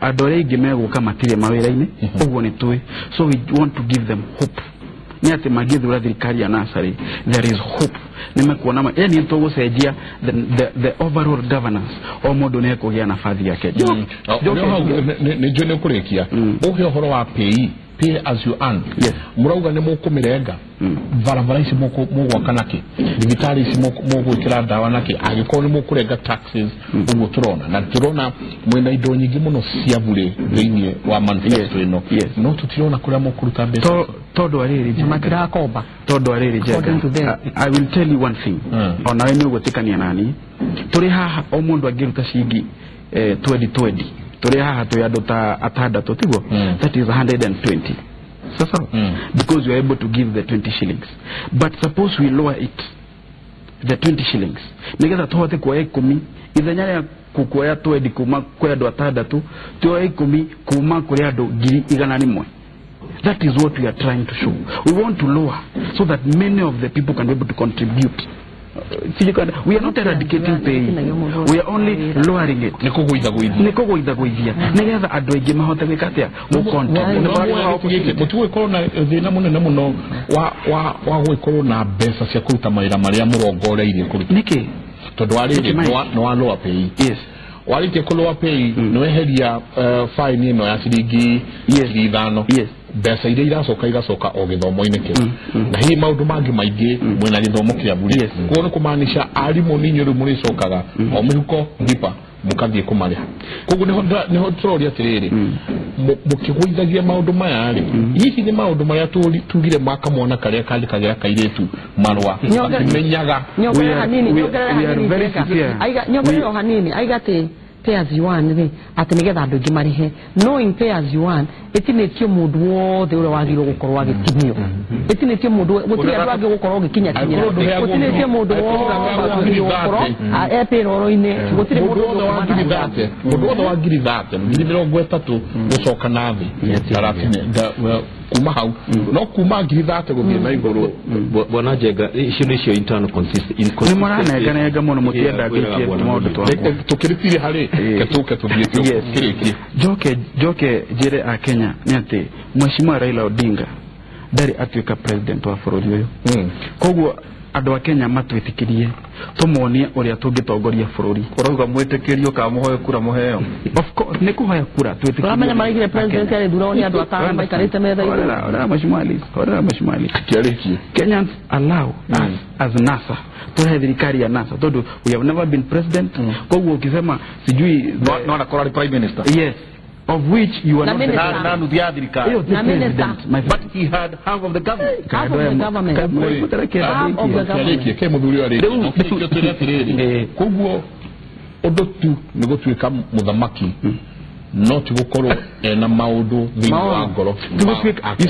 andũ arĩa aingĩ megũka matirĩ mawĩra-inĩ, ũguo nĩ tũĩ, so we want to give them hope. Nĩ atĩ mangĩthura thirikari ya NASA rĩ, there is hope. Nĩ mekuona yani tũgũcenjia the overall governance, o mũndũ nĩ ekũgĩa nabathi yake. Nĩ njũĩ nĩ ũkũrĩkia ũhe ũhoro wa pay as you earn. Mũrauga nĩ mũkũmĩrenga barabara ici mũgwaka nakĩ, thibitarĩ ici mũgwĩkĩra ndawa nakĩ, angĩkorwo nĩ mũkũrenga taxes ũguo tũrona na tũrona mwĩna indo nyingĩ mũno cia burĩ thĩinĩ wa manifesto ĩno, no tũtirona kũrĩa mũkũruta mbeca tondũ arĩrĩ matirakomba tondũ arĩrĩ Njenga, I will tell you one thing, onawe nĩ ũgwĩtĩkania nani tũrĩ haha o mũndũ angĩruta ciringi 20 tũrĩ haha twĩ andũ ta atandatũ tiguo, that is 120. Sasa because we are able to give the 20 shillings, but suppose we lower it the 20 shillings nigetha tuhote kuoya 10 ithenya rĩa kuoya 20 kuma kuri andũ atandatũ tuoye 10 kuma kuri andũ 100,000. That is what we are trying to show. We want to lower so that many of the people can be able to contribute. We are not eradicating pay, we are only lowering it. Nĩkũgũithagũithia nĩgetha andũ aingĩ mahote gwĩka atĩa, gũcontribute. Mũtigũgĩkorwo na thĩna mũnene mũno wa gũgĩkorwo na mbeca cia kũruta mawĩra marĩa mũrongoreirie kũruta. Nĩkĩ? Tondũ warĩrĩ nĩ wa lower pay. Yes. Warĩkia kũ lower pay nĩ weheria fine ĩno ya ciringi 5,000. Yes. Mbeca iria iracoka igacoka o gĩthomo-inĩ kĩu na hihi maũndũ mangĩ maingĩ mwĩna gĩthomo kĩa bure. Koguo nĩ kũmaanisha arimũ nĩ inyuĩ rĩu mũrĩcokaga o mĩhuko ndipa mũkathiĩ kũmarĩha. Koguo nĩho tũroria atĩrĩrĩ, mũkĩgũithagia maũndũ maya rĩ, hihi nĩ maũndũ marĩa tugire maka mwana karĩa kandĩkagĩra kairĩtu marũa menyaga. Nyongerera o hanini aiga atĩ pay as you earn rĩ, atĩ nĩgetha andũ aingĩ marĩhe. Knowing pay as you earn ĩtinĩtio mũndũ wothe ũrĩa wagĩrĩirwo gũkorwo agĩtinio, ĩtinĩtio mũndũ, gũtirĩ andũ angĩ gũkorwo ũgĩkinyakinyĩra, gũtinĩtio mũndũ wothe wagĩrĩirwo gũkorwo e payroll-inĩ, gũtirĩ mũndũ wothe wa 30,000, mũndũ wothe wa 30,000 30,000 gũcoka na thĩ kuma hau, no kuma 30,000 gũthiĩ na igũrũ. Bwana Njenga, icio nĩcio internal consistency. Nĩ mũranenganenga mũno mũtienda ngĩkie maũndũ twakwa. Tũkĩrĩtire harĩ ketũke tũthiĩ kĩrĩkie. Njoke njĩre a Kenya nĩ atĩ Mheshimiwa Raila Odinga ndarĩ atuĩka president wa bũrũri ũyũ. Koguo andũ a Kenya matwĩtĩkĩrie tũmonie ũrĩa tũngĩtongoria bũrũri. Ũrauga mwĩtĩkĩrio kana mũhoe kura mũheo? Of course nĩ kũhoya kura twĩtĩkĩrie. Ũramenya maraigire president arĩthuragwo nĩ andũ atano maikarĩte metha igũrũ. Horera Mheshimiwa Alice, horera Mheshimiwa Alice. Kĩarĩkie. Kenyans allow us as NASA tuhe thirikari ya NASA tondu we have never been president. Koguo ukisema sijui no anakorwo arĩ prime minister. Yes. Of which you are not na nuthu ya thirikari. But he had half of the government. Half of the government. Half of the government. Ke mũthuri ũyũ arĩkie. Atĩrĩrĩ, koguo ũndũ tu nĩ gũtuĩka mũthamaki no ti gũkorwo ena maũndũ thĩinĩ wa ngoro. You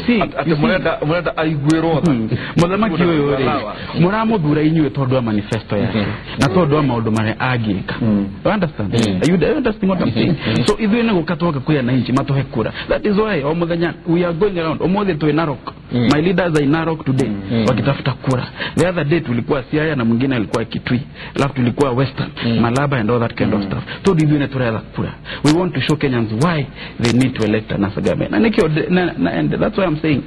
see, atĩ mũrenda aiguĩrwo tha. Mũthamaki ũyũ rĩ, mũramũthura inyuĩ tondũ wa manifesto yake na tondũ wa maũndũ marĩa angĩka. You understand? You understand what I'm saying? So ithuĩ nĩ gũka twoka kwĩ ananchi matũhe kura. That is why o mũthenya we are going around. Ũmũthĩ twĩ Narok. My leaders are in Narok today wakitafuta kura. The other day tulikuwa Siaya na mwingine alikuwa Kitui. Alafu tulikuwa Western, Malaba and all that kind of stuff. Tondũ ithuĩ nĩ tũretha kura. We want to show Kenyans why they need to elect a NASA government. And that's why I'm saying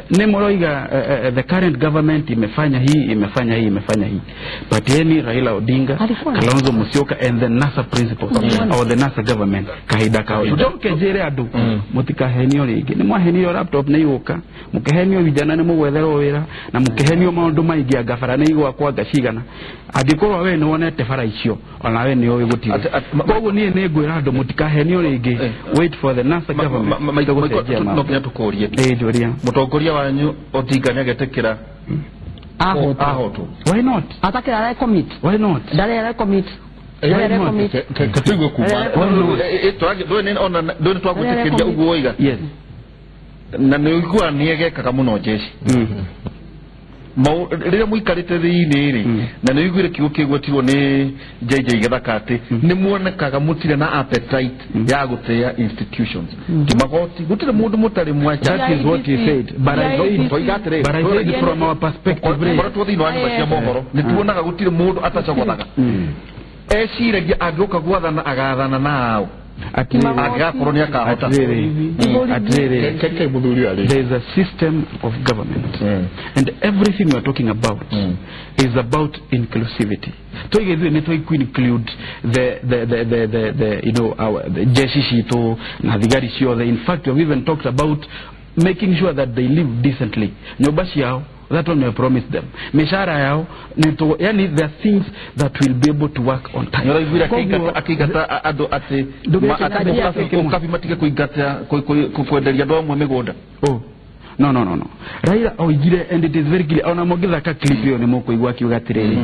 Nemoroiga, the current government imefanya hii, imefanya hii, imefanya hii. Patieni Raila Odinga, Kalonzo Musyoka and the NASA principles or the NASA government kahinda kao. Njoke njire andu mutikahenio ringi. Ni mwahenio laptop ni iguka, mukihenio vijana ni mugwetherwo wira na mukihenio maundu maingi anga bara ni igwakwa anga cigana. Angikorwo we ni wonete bara icio ona we ni uwi gutire. Koguo nie ni ngwira andu mutikahenio ringi. Wait for the NASA government. No nginya tukurie. Njuria. Mutongoria wanyu Odinga nĩagetĩkĩra ahotwo. Why not? Atakĩra arecommit. Why not? Ndarĩ arecommit. Katuigue kuma ndũĩ twagwĩtĩkĩria ũguo woiga. Yes. Na nĩ ũiguaga nĩegekaga mũno jeshi. Rĩrĩa mũikarĩte thĩinĩ rĩ, na nĩ ũiguire kiugo kĩgwetirwo nĩ JJ Gĩthaka atĩ nĩ muonekaga mũtirĩ na appetite ya gũtĩa institutions ti magoti, gũtirĩ mũndũ mũtarĩ mwacha. That is what he said. But I said from our perspective, koretwo thĩinĩ wa nyũmba cia mohoro nĩ tuonaga gũtirĩ mũndũ atacogothaga, eciragia angĩũka gwathana agathana nao. Angĩgakorwo nĩ akahota. Atĩrĩrĩ, there is a system of government, and everything we are talking about is about inclusivity. Tũige ithuĩ nĩ tũiku include the you know, our the jeshi citũ na thigari ciothe. In fact, we have even talked about making sure that they live decently. Nyũmba ciao, that one we have promised them. Mishahara yao, yani there are things that will be able to work on time. Nĩũraiguire akĩingata andũ atĩ ũkabi matige kũingata kwenderia andũ amwe mĩgũnda. Oh. No. Raila oigire, and it is very clear. Ona mũngĩthaka clip ĩyo nĩ mũkũigua akiuga atĩrĩrĩ,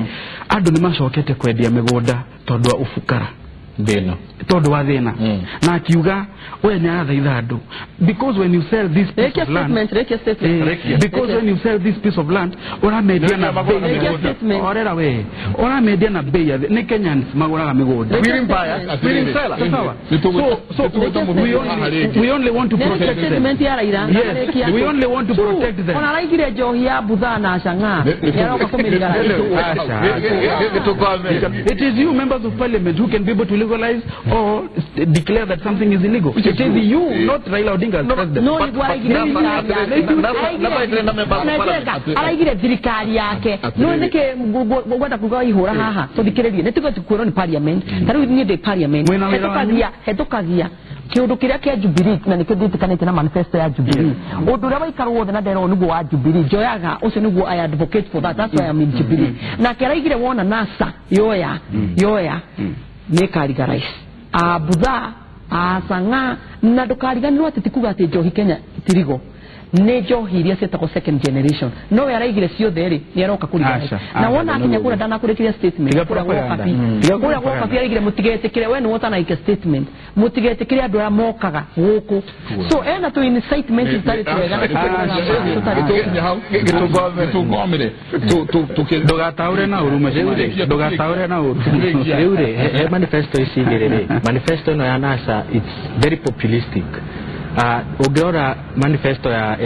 andũ nĩ macokete kwendia mĩgũnda tondũ wa ũbukara, thĩna, tondũ wa thĩna. Na akiuga we nĩ arathaitha andũ, because when you sell this piece of land, because when you sell this piece of land, ũramendia na bei, orera we, ũramendia na bei nĩ Kenyans magũraga mĩgũnda. So we only want to protect them. Yes, we only want to protect them. Ona araigire njohi ya buthaa na cang'aa nĩaroka kũmĩrigara. It is you members of parliament who can be able to legalize or declare that something is illegal. It is you, not Raila Odinga as president. No, araigire thirikari yake. No nĩkĩ ngwenda kuga ihũra haha tũthikĩrĩrie nĩ tuge tukwĩrwo nĩ parliament. Ta rĩu niĩ ndĩ parliament, hetũkagia kĩũndũ kĩrĩa kĩa Jubilee na nĩkĩo ndĩtĩkanĩte na manifesto ya Jubilee. Ũndũ ũrĩa waikarwo wothe na nderwo nĩguo wa Jubilee, njoyaga ũcio nĩguo I advocate for that, that's why I'm in Jubilee. Nake araigire wona NASA yoya nĩ ĩkarigalize abuthaa acang'a na ndũkariganĩrwo atĩ ti kuga atĩ njohi Kenya tirigo nĩ njohi iria ciĩtagwo second generation. No we araigire ciothe rĩ nĩ aroka kũrigalize. Na wona akinya kũrĩa ndanakũrĩkĩria statement kũrĩa gwa Okapi araigire mũtigetĩkĩre, we nĩwe ũtanaike statement, mũtigetĩkĩre andũ arĩa mokaga gũkũ. So ena tũ incitement itarĩ twega. Ndũgataũre na ũru, ndũgataũre na ũru. Rĩu rĩ, he manifesto ici igĩrĩ rĩ, manifesto ĩno ya NASA it's very populistic. Ũngĩrora manifesto ya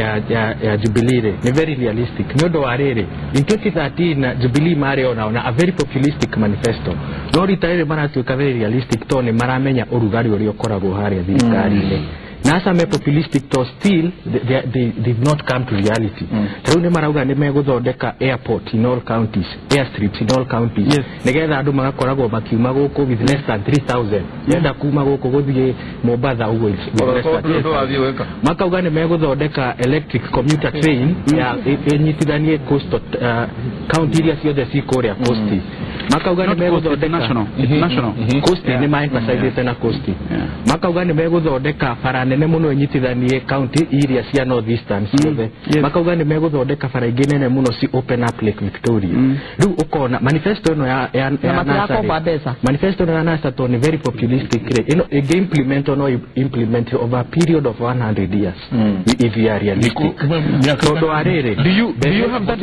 Jubilee rĩ, nĩ very realistic. Nĩ ũndũ wa rĩrĩ, in 2013 Jubilee marĩ onao na a very populistic manifesto. No rita rĩrĩ maratuĩka very realistic tondũ nĩ maramenya ũrugarĩ ũrĩa ũkoragwo harĩa thirikari-inĩ. NASA me populistic to still they've not come to reality. Rĩu nĩ marauga nĩ megũthondeka airport in all counties, airstrips in all counties. Nĩgetha andũ magakoragwo makiuma gũkũ with less than 3,000. Yenda kuma gũkũ gũthiĩ Mombatha ũguo with less than 3,000. Makauga nĩ megũthondeka electric commuter train ya ĩnyitithanie coastal county iria ciothe ci kũrĩa coast. Makauga nĩ megũthondeka national coast, nĩ ma-emphasizĩte na coast. Makauga nĩ megũthondeka bara nene mũno ĩnyitithanie county iria cia north eastern ciothe. Makauga nĩ megũthondeka bara ingĩ nene mũno ci open up Lake Victoria. Rĩu ũkona manifesto ĩno ya NASA, manifesto ĩno ya NASA to nĩ very populistic rĩ, ĩno ĩngĩ implement no implement over a period of 100 years if you are realistic. Tondũ wa rĩrĩ, do you have that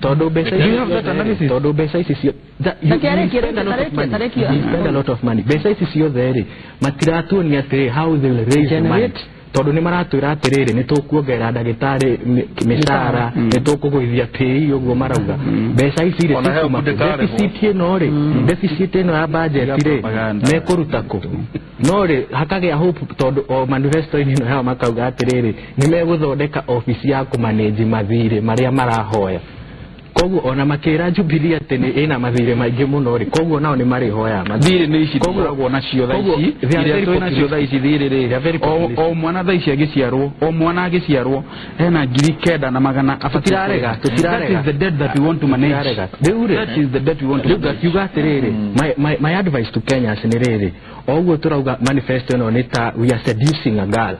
tondũ mbeca, do you have that analysis? Tondũ mbeca ici ciothe, you spend a lot of money. Mbeca ici ciothe rĩ, matiratuonia atĩrĩ how they will raise the money. Tondũ nĩ maratwĩra atĩrĩrĩ, nĩ tũkuongerera ndagĩtarĩ mĩcara, nĩ tũkũgũithia pay, ũguo marauga. Mbeca ici rĩ, deficit ĩno rĩ, deficit ĩno ya budget rĩ, mekũruta kũ? No rĩ, hakagĩa hope tondũ o manifesto-inĩ ĩno yao makauga atĩrĩrĩ, nĩ megũthondeka obici ya kũmanage mathirĩ marĩa marahoya. Koguo ona makĩra Jubilee atĩ nĩ ĩna mathirĩ maingĩ mũno rĩ, koguo nao nĩ marĩhoya mathirĩ. Nĩ ici tũkoragwo nacio thaa ici, iria twĩ nacio thaa ici thirĩ rĩ, o mwana thaa ici agĩciarwo, o mwana agĩciarwo hena 9,100 Tũtirarega. That is the debt that we want to manage. Rĩu rĩ, that is the debt we want to manage. Rĩu atĩrĩrĩ, my advice to Kenyans nĩ rĩrĩ, o ũguo tũrauga manifesto ĩno nĩ ta we are seducing a girl.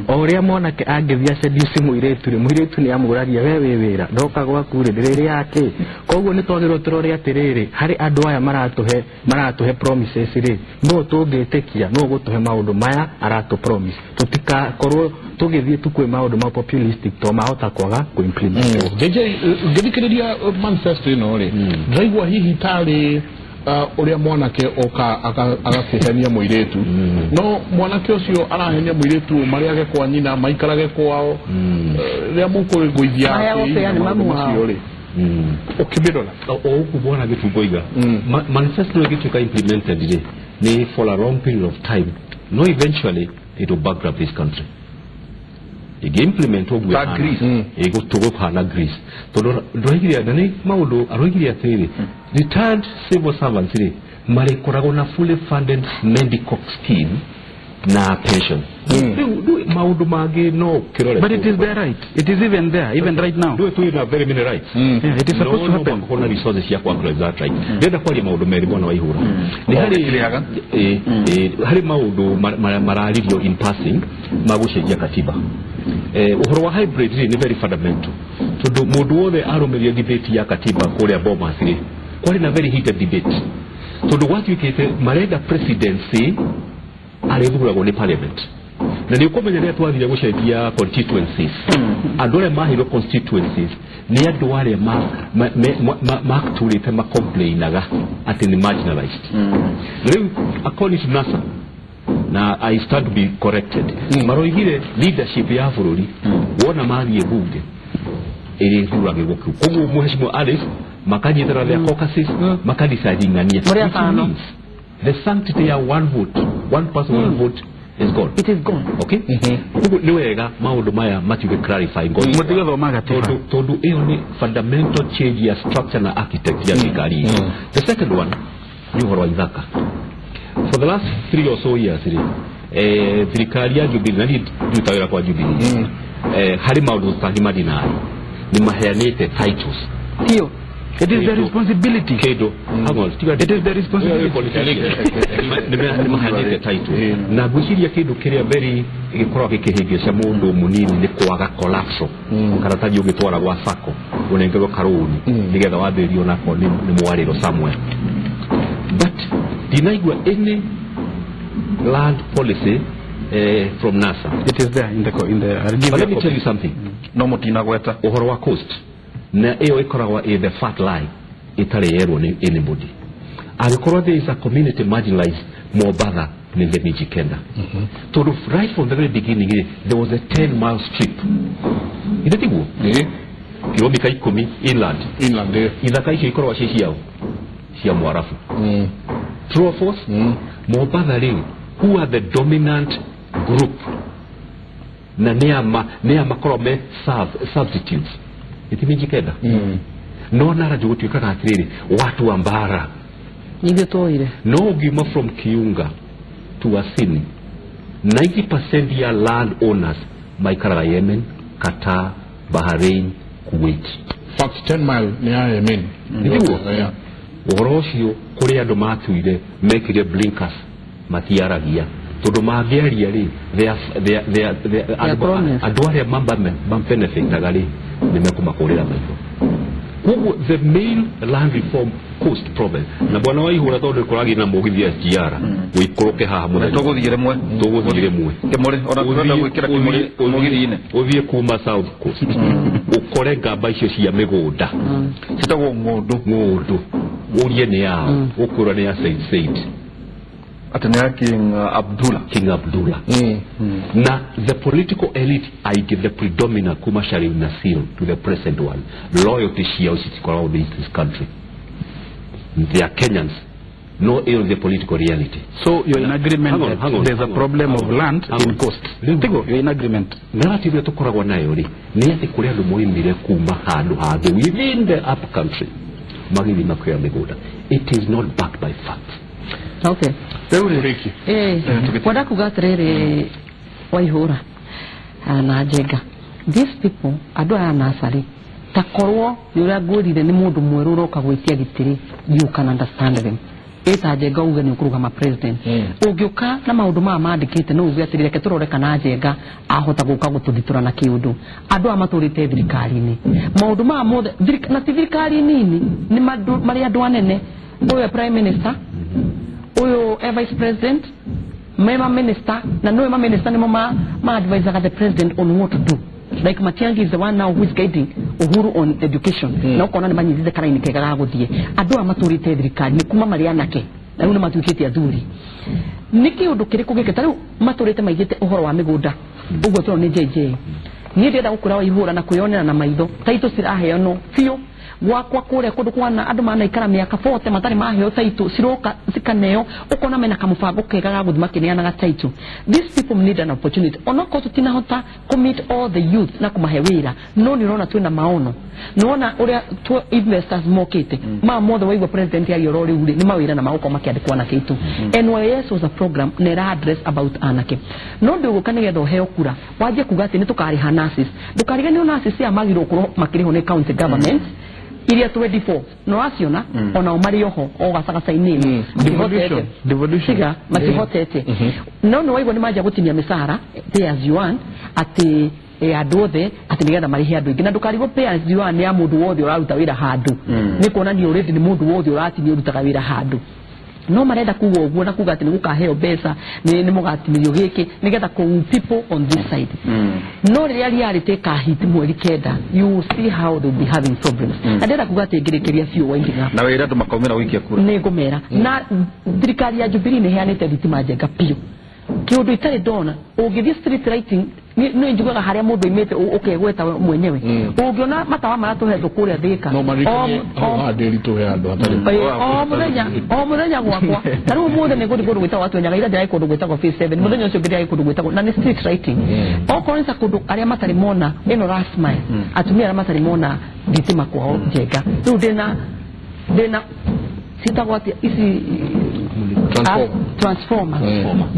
O ũrĩa mwanake angĩthiĩ seduce mũirĩtu rĩ, mũirĩtu nĩ amũragia we wĩ wĩra, ndoka gwaku rĩ, ndĩrĩrĩa kĩ. Koguo nĩ twagĩrĩirwo tũrore atĩrĩrĩ, harĩ andũ aya maratũhe promises rĩ, no tũngĩtĩkia, no gũtũhe maũndũ maya aratũ promise. Tũtikakorwo tũgĩthiĩ tu kwĩ maũndũ ma populistic to mahota kwaga kũ-implement. JJ, ngĩthikĩrĩria manifesto ĩno rĩ, ndĩraigua hihi tarĩ ũrĩa mwanake oka agakĩhenia mũirĩtu. No mwanake ũcio arahenia mũirĩtu marĩage kwa nyina, maikarage kwao, rĩrĩa mũkũgũithia maũndũ macio rĩ, ũkĩmĩrora o ũguo bwana Gĩtungo oiga, manifesto ĩngĩtuĩka implemented rĩ, Ni for a long period of time no eventually it will bankrupt this country. Ĩngĩ-implement ũguo Ta Greece. Ĩgũtũgũkana Greece tondũ ndũraigire na nĩ maũndũ aroigire atĩrĩrĩ, retired civil servants rĩ marĩkoragwo na fully funded medical scheme na pension. Rĩu maũndũ mangĩ no kĩrore. But it is their right. It is even there, even right now. Ndũĩ twĩ na very many rights. Yeah, it is supposed to happen. No na resources cia ku that right. Ndĩrenda kwaria maũndũ merĩ bwana Waihura. Nĩ harĩ harĩ maũndũ mararirio in passing ma gũcenjia katiba. Ũhoro wa hybrid rĩ nĩ very fundamental tondũ mũndũ wothe arũmĩrĩire debate ya katiba kũrĩa Bomas rĩ kwarĩ na very heated debate tondũ gwatuĩkĩte marenda presidency arĩthuragwo nĩ parliament. Na nĩ ũkũmenya rĩrĩa twathire gũcenjia constituencies, andũ arĩa maheirwo constituencies nĩ andũ arĩa matũrĩte macomplainaga atĩ nĩ marginalized. Rĩu according to NASA, na I stand to be corrected, maroigire leadership ya bũrũri wona mathiĩ bunge ĩrĩthuragĩrwo kĩu. Koguo Mheshimiwa Alice makanyitĩra their caucuses makadecide ng'ania. The sanctity ya one vote, one person, one vote is gone. It is gone. Okay? Koguo nĩ wega maũndũ maya matuĩke clarify. Mũtigathoma gatiba. Tondũ ĩyo nĩ fundamental change ya structure na architect ya thirikari. The second one nĩ ũhoro wa ithaka. For the last 3 or so years rĩ, thirikari ya Jubilee, na niĩ ndutaga wĩra kwa Jubilee, harĩ maũndũ tũtangĩmadinai nĩ maheanĩte titles. Hiyo. It is their responsibility. Kĩndũ. Hang on. It is their responsibility. Nĩ maheanĩte title. Na ngwĩciria kĩndũ kĩrĩa very gĩkoragwo gĩkĩhĩngĩca mũndũ mũnini nĩ kwaga collateral. Karatathi ũgĩtwara gwa sacco ũnengerwo karũni nĩgetha wambĩrĩrio nako nĩ mwarĩro somewhere. But ndinaigua any land policy from NASA. It is there in the But let me tell you something. No mũtinagweta ũhoro wa coast na ĩyo ĩkoragwo ĩ the fat line ĩtarĩ yerwo nĩ anybody. Angĩkorwo there is a community marginalized Mombatha nĩ the Mijikenda. Tondũ right from the very beginning there was a 10-mile strip. Ithe tiguo? Kilomita 10 inland. Inland. Ithaka icio ikoragwo ciĩ ciao cia Mwarabu. True or false? Mombatha rĩ, who are the dominant group na nĩa makorwo me substitutes iti Mijikenda. No nara gũtuĩkaga atĩrĩrĩ watu wa mbara nithuĩ twoire. No ũngiuma from Kiunga to Asini 90% ya land owners maikaraga Yemen, Qatar, Bahrain, Kuwait. Fact 10 mile nĩ ya Yemen. Nĩguo ũhoro ũcio kũrĩ andũ matuire mekire blinkers matiaragia tondũ mangĩaria rĩ andũ arĩa mabenefitaga rĩ nĩ mekũmakũrĩra maitho. Koguo the main land reform coast province na bwana Waihura tondũ kũragia na mũgithi SGR ũikũrũke haha mũthenya tũgũthiĩ rĩmwe Kĩmũrĩ ona tũrenda gwĩkĩra Kĩmũrĩ mũgithi-inĩ ũthiĩ kuma South Coast ũkore ngamba icio cia mĩgũnda citagwo ng'ũndũ ũrie nĩ yao ũkwĩrwo nĩ ya Said Said atĩ nĩ ya King Abdullah. King Abdullah. Na the political elite aingĩ the predominant kuma Sharif Nasir to the present one loyalty ciao citikoragwo in this country. They are Kenyans. No ill the political reality. So you're in agreement that there's a problem of land in coast. Tigo, you're in agreement. Narrative ĩrĩa tũkoragwo nayo rĩ nĩ atĩ kũrĩ andũ moimire kuma handũ hangĩ within the up country magĩthiĩ makoya mĩgũnda. It is not backed by facts. Okay. Kwenda kuga atĩrĩrĩ Waihura na Njenga, these people andũ aya NASA rĩ ta korwo nĩ ũrĩa ngwĩrire nĩ mũndũ mwerũ ũroka gwĩtia gĩtĩ rĩ, you can understand them. Ĩta Njenga uge nĩ ũkũrũgama president. Ũngĩũka na maũndũ maya mandĩkĩte no uge atĩrĩrĩ reke tũrore kana Njenga ahota gũka gũtũthitũra na kĩũndũ. Andũ aya matũrĩte thirikari-inĩ maũndũ maya mothe na ti thirikari nini nĩ marĩ andũ anene. Ũyũ prime minister, ũyũ vice president, mema minister, na no ma minister nimo ma advisaga the president on what to do. Like Matiang'i is the one now who is guiding Uhuru on education. Na ukona nĩ manyitite karaini kega ga gũthiĩ. Andũ aya matũrĩte thirikari nĩ kuma marĩ anake na rĩu nĩ matuĩkĩte athuri. Nĩ kĩũndũ kĩrĩkũ gĩkĩ ta rĩu matũrĩte maigĩte ũhoro wa mĩgũnda ũguo tũrona nĩ JJ. Niĩ ndĩrenda gũkũra Waihura na kwĩyonera na maitho taitũ ciraheanwo biũ. Gwakwa kũrĩa kũndũ kwana andũ manaikara mĩaka 40 matarĩ maheo title ciroka cikaneo ũkona mena kamũbango kega ga gũthiĩ makĩneanaga title. These people need an opportunity. Onokorwo tũtinahota commit all the youth na kũmahe wĩra, no nĩ ũrona twĩna maono, nĩwona ũrĩa investors mokĩte ma mothe waigua president yaria oro rĩu rĩ nĩ mawĩra na magũkorwo makĩandĩkwo anake aitũ. NYS was a program na ĩra address about anake, no ndũgũka nĩgetha ũheo kura wanjie kuga atĩ nĩ tũkarĩha nurses. Ndũkariganĩrwo nurses aya magĩrĩirwo gũkorwo makĩrĩhwo nĩ county government iria 24 no aciona onao marĩ oho o gacagaca-inĩ Devolution. Matihotete. No nĩ waigua nĩ manjia gũtinia mĩcara pay as you earn atĩ andũ othe atĩ nĩgetha marĩhe andũ aingĩ, na ndũkarigwo pay as you earn nĩ ya mũndũ wothe ũraruta wĩra handũ, nĩ kuonania already nĩ mũndũ wothe ũratinio ũrutaga wĩra handũ. No marenda kuga ũguo na kuga atĩ nĩ gũkaheo mbeca nĩ mũgatinĩrio gĩkĩ nĩgetha kũ people on this side. No rĩrĩa reality ĩkahit mweri 9, you will see how they will be having problems. Na ndĩrenda kuga atĩ ngĩrĩkĩria biũ winding up na wĩra andũ makaumĩra gũikia kura nĩ ngũmera na thirikari ya Jubilee nĩ ĩheanĩte thitima njega biũ, kĩũndũ itarĩ ndona. Ũngĩthiĩ street lighting nĩ njugaga harĩa mũndũ oimĩte ũkegweta we mwenyewe, ũngĩona matawa marĩa tũhetwo kũrĩa Thĩka no maririkanie hau handĩritũ he handũ hatarĩ o mũthenya gwakwa. Ta rĩu ũmũthĩ nĩ ngũthiĩ kũndũ gwĩtagwo Gatwenyaga, ira ndĩrarĩ kũndũ gwĩtagwo Phase 7, mũthenya ũcio ũngĩ ndĩrarĩ kũndũ gwĩtagwo, na nĩ street lighting. Okorwo nĩ ta kũndũ arĩa matarĩ mona ĩno last mile, atumia arĩa matarĩ mona thitima kwao njega, rĩu ndĩna ciĩtagwo atĩa ici transformer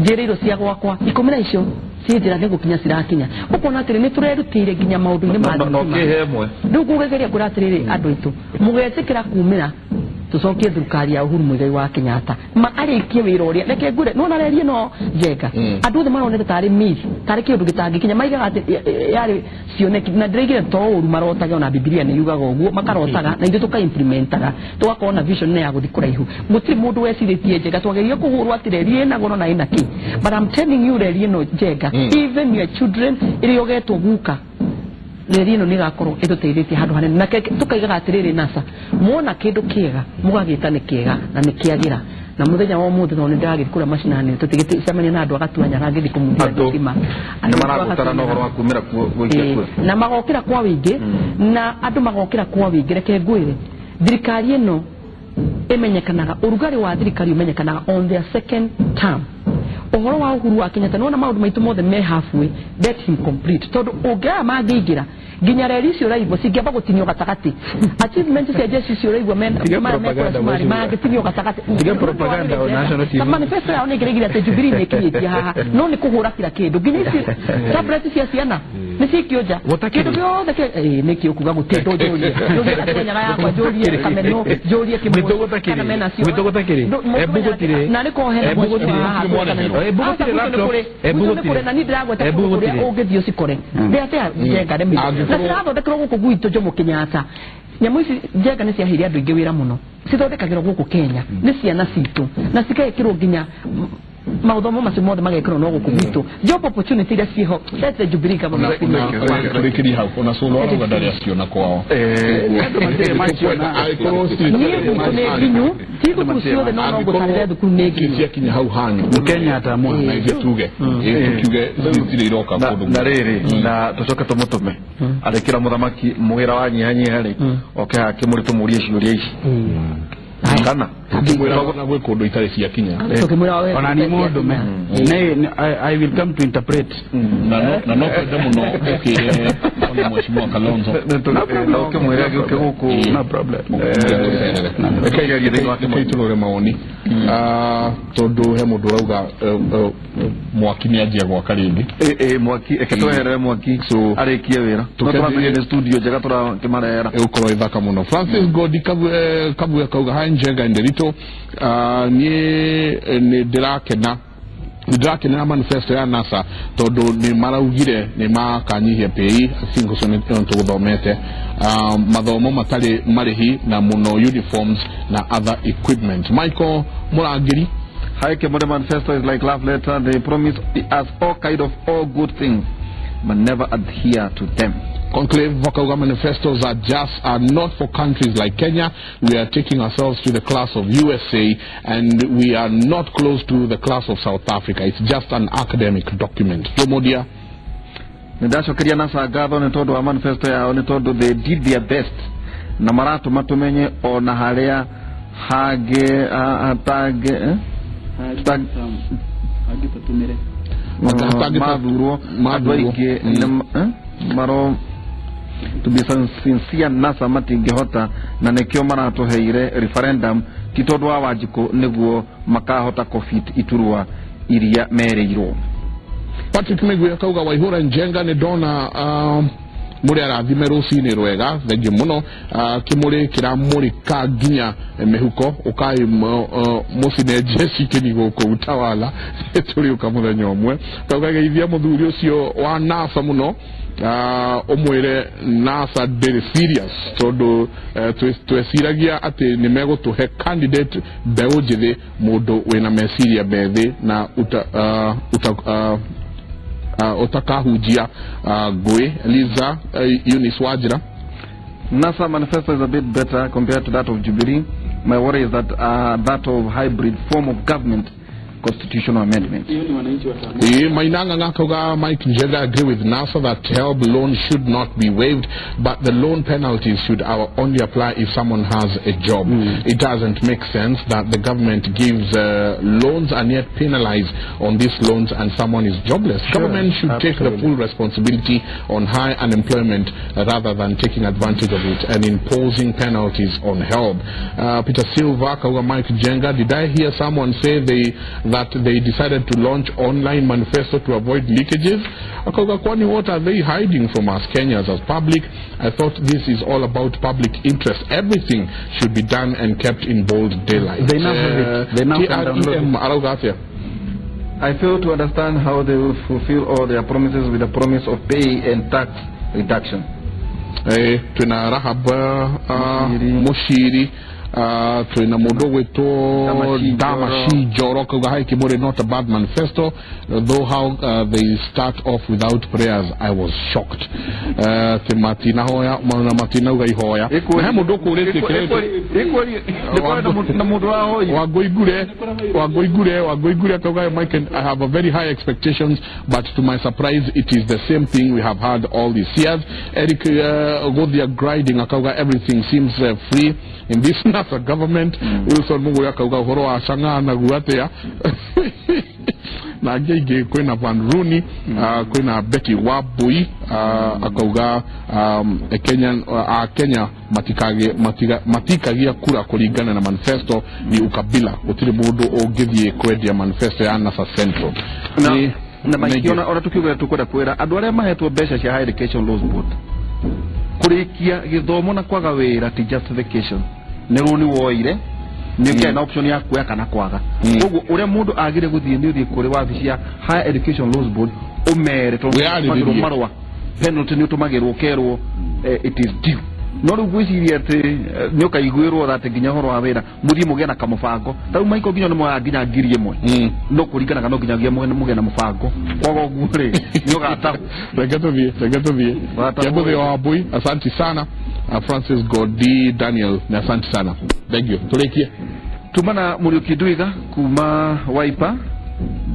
njĩrĩirwo cia gwakwa 10 na icio ciĩ njĩra nĩ gũkinya cirakinya. Ũkona atĩrĩ nĩ tũrerutĩire nginya maũndũ-inĩ ma no thitima. Kĩhe ĩmwe Rĩu ngũgegeria kwĩra atĩrĩrĩ andũ aitũ mũgetĩkĩra kumĩra tũcokie thirikari ya Uhuru Muigai wa Kenyatta ma arĩkie wĩra ũrĩa. Reke ngwĩre nĩwona reri ĩno njega andũ othe maronete tarĩ myth, tarĩ kĩũndũ gĩtangĩkinya, maigaga atĩ yarĩ cioneki na ndĩraigire to ũru marotage, ona Bibilia nĩ yugaga ũguo makarotaga na ithuĩ tũka-implementaga tũgakorwo na vision ya gũthiĩ kũraihu. Gũtirĩ mũndũ wecirĩtie njega, twageririe kũhũrwo atĩ reri ĩna goro na ĩna kĩ, but I'm telling you reri ĩno njega, even your children ĩrĩa ũgetwo guka, reri ĩno nĩ ĩgakorwo ĩtũteithĩtie handũ hanene. Na tũkaigaga atĩrĩrĩ NASA muona kĩndũ kĩega mũgagĩta nĩ kĩega na nĩ kĩagĩra. Na mũthenya wa ũmũthĩ tondũ nĩ ndĩragĩthiĩ kũrĩa macinani tũtigĩcemania na andũ agatuanyaga ngĩthiĩ kũmuthia Andũ thitima nĩ maragũtara na ũhoro wa kumĩra gũikia kura na magokĩra kwa wĩingĩ na andũ magokĩra kwa wĩingĩ. Reke ngwĩre thirikari ĩno ĩmenyekanaga, ũrugarĩ wa thirikari ũmenyekanaga on their second term. Ũhoro wa Uhuru wa Kenyatta nĩwona maũndũ maitũ mothe me halfway, let him complete, tondũ ũngĩaya mangĩingĩra nginya reri icio ũraigua cingĩamba gũtinio gatagatĩ, achievement cia jeshi icio ũraigua Tiga maya mekũrĩa propaganda, Somali mheshimiwa. mangĩtinio gatagatĩ. Tiga propaganda on national TV. Na manifesto yao nĩ ĩngĩraigire atĩ Jubilee nĩ ĩkinyĩtie haha, no nĩ kũhũra kila kĩndũ nginya ici tablet cia ciana nĩ cikio nja Gũtakĩrĩ. kĩndũ gĩothe nĩkĩ ũkuga gũtirĩ ndũ njũrie njũrie Gatwenyaga yakwa njũrie Kameno njũrie Kĩmũrĩ Gwitũ gũtakĩrĩ. kana menacio. Gwitũ gũtakĩrĩ. Embu gũtirĩ. Na nĩ ko hena Embu mheshimiwa gũtirĩ. haha gwĩka Embu na gũtirĩ Aca, gwitũ nĩ laptop. kũrĩ. Embu Gwitũ nĩ gũtirĩ. kũrĩ, na niĩ ndĩragweta Embu kũndũ kũrĩa gũtirĩ. ũngĩthiĩ ũcikore ndĩatea njenga nĩ mĩingĩ. Na cirathondekerwo gũkũ gwitũ Jomo Kenyatta. Nyamũ ici njenga nĩ ciaheire andũ aingĩ wĩra mũno, cithondekagĩrwo gũkũ Kenya nĩ ciana citũ na cigekĩrwo nginya maũthomo macio mothe magekĩrwo no gũkũ gwitũ, job opportunity iria ciĩho. Let the Jubilee government finish. Tũrĩkĩrie hau ona cũrũ arauga ndarĩ aciona kwao. Andũ matirĩ maciona. Angĩkorwo Niĩ gwitũ nĩ nginyu, ti thukuru ciothe, no ngũtarĩre thukuru nĩ nginyu. ciakinya hau hanyu Mũkenya atamwa. na ithuĩ tuge tukiuge citirĩ iroka kũndũ na rĩrĩ na tũcoke tũmũtũme arĩkĩra mũthamaki mũgĩra wa nyihanyiha rĩ oke haha kĩmũrĩ tũmũrie ciũria ici kana tũkĩmwĩra na gwĩ kũndũ itarĩ ciakinya. Tũkĩmwĩra we Ona ni mũndũ me. I will come to interpret. Na no kwende mũno ũkĩre ona mheshimiwa Kalonzo na ũkĩmwĩre agĩũke gũkũ. No problem. Reke thĩinĩ wa Reke tũrore mawoni. Tondũ he mũndũ ũrauga mwaki nĩ anjia gwaka rĩngĩ. Ĩ mwaki eke tweherere mwaki So, arĩkie wĩra no tũkĩanjĩrĩria- tũramenya nĩ studio njega tũrakĩmarehera. Ĩgũkorwo ĩthaka mũno. Francis Godi Kabue akauga hi Njenga Nderito, niĩ nĩ ndĩrakena ndĩrakenera manifesto ya NASA tondũ nĩ maraugire nĩ makanyihia pay singo ũcio nĩ tũgũthomete, mathomo matarĩ marĩhi na mũno uniforms na other equipment. Michael Mũrangĩri. Hi, Kemode manifesto is like love letter. They promise us all kind of all good things, but never adhere to them. Conclave Vakauga manifestos are just are not for countries like Kenya. We are taking ourselves to the class of USA and we are not close to the class of South Africa. It's just an academic document. Jomodia. Nĩndacokeria NASA ngatho nĩ tondũ wa manifesto yao nĩ tondũ they did their best Na maratũma tũmenye ona harĩa hangĩ hatange hangĩtatũmĩre mathurwo andũ aingĩ maro to be sincere NASA matingĩhota na nĩkĩo maratũheire referendum ti tondũ wa Wanjikũ nĩguo makahota kũbit iturwa iria merĩirwo. Patrick Migwi akauga Waihura Njenga nĩ ndona muri arathime rucini rwega thengiũ mũno kimuri kiramurika nginya mihuko ukai mucine jeshi kini guku utawala turiuka muthenya umwe kauga geithia muthuri ucio wa NASA muno umwire NASA ndĩrĩ serious tondu tweciragia atĩ nĩ megũtũhe candidate mbeũ njĩthĩ mũndũ wĩna meciria methĩ na utakahujia ngũĩ. Eliza Eunice Wajira. NASA manifesto is a bit better compared to that of Jubilee. My worry is that that of hybrid form of government constitutional amendment. Mainanga Ngakauga Mike Njenga agree with NASA that HELB loan should not be waived, but the loan penalties should only apply if someone has a job. It doesn't make sense that the government gives loans and yet penalize on these loans and someone is jobless. Sure, government should take the full responsibility on high unemployment rather than taking advantage of it and imposing penalties on HELB. Peter Silva Kauga Mike Njenga, did I hear someone say that they decided to launch online manifesto to avoid leakages? Akauga, kwani what are they hiding from us Kenyans as public? I thought this is all about public interest. Everything should be done and kept in bold daylight. They now have it. They now can download it. I fail to understand how they will fulfill all their promises with the promise of pay and tax reduction. Twina Rahab Mushiri, twina mundu gwitwo Damashi Joro kauga hai Kimuri, not a bad manifesto, though how they start off without prayers, I was shocked. Matina hoya na matina uga ihoya he mundu kuritie Wangoigure kauga Mike, I have a very high expectations, but to my surprise it is the same thing we have had all these years. Eric Gothia grinding akauga everything seems free in this NASA government. Wilson Muguri akauga uhoro wa cang'a naguo atia na angĩ aingĩ kwĩna Van Rooney, kwĩna Betty Wambui akauga Kenya matikagia kura kũringana na manifesto ni ukabila, gũtirĩ mũndũ ũngĩthiĩ kwendia manifesto ya NASA Central. Na maikiona ona tukiuga tukwenda kwĩra andũ arĩa mahetwo mbeca cia Higher Education Loans Board kurikia githomo na kwaga wira ti justification ni runi woire ni ukiaga na option ya kuoya kana kwaga. Koguo uria mundu agire guthie ni uthie kuri wabici ya Higher Education Loans Board umere tondu marua penalty ni utumagirwo kerwo it is due. No riu ngwiciria ati ni ukaiguirwo ati nginya horo wa wira muthie mugie na kamubango tau maiko nginya ni moya nginya 1000 no kuringanaga no nginyagia mugie na mubango kwaga uguo ri ni ugatahwo. Reke tuthie Kiambuthi wa Wambui, asante sana. Francis Godi Daniel, na asante sana, thank you. Turikie tumana Muriuki Nduiga kuma Wiper,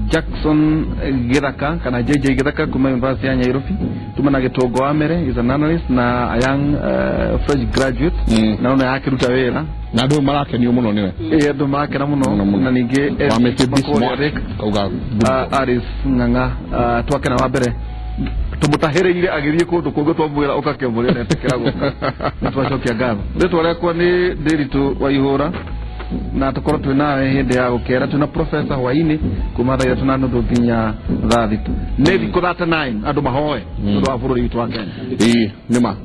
Jackson Githaka kana JJ Githaka kuma University ya Nairobi, tumana Gitongo Amere is an analyst na a young fresh graduate na ona yakiruta wira na andu marakenio muno niwe andu marakena muno na ningi kauga Aris Ng'ang'a twakena wa mbere tumutahireire agirie kundu kungi twamwira ukakemurira etekera guka na twacokia ngatho. Ritwa riakwa ni Ndiritu Waihura na tukorwo twĩ nawe hĩndĩ ya gũkera twĩna professor hwainĩ kuma thaa ithatũ na nuthu nginya thaa thita nĩ thikũ 39 andũ mahoe tondũ wa bũrũri witũ wa Kenya. Ĩĩ nĩma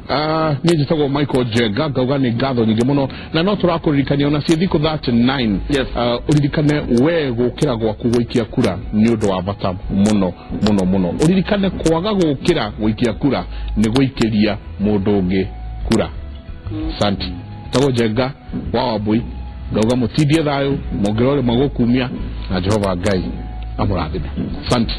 niĩ njĩtagwo Michael Njenga ngauga nĩ ngatho nyingĩ mũno na no tũrakũririkania ona ciĩ thikũ 39 ũririkane we gũkĩra gwaku gũikia kura nĩ ũndũ wa bata mũno mũno mũno. Ũririkane kwaga gũkĩra gũikia kura nĩ gũikĩria mũndũ ũngĩ kura. Asante. Tagwo Njenga wa Wambui ngauga mutindie thayo mongerore magukumia na Jehova Ngai amurathime. Asante.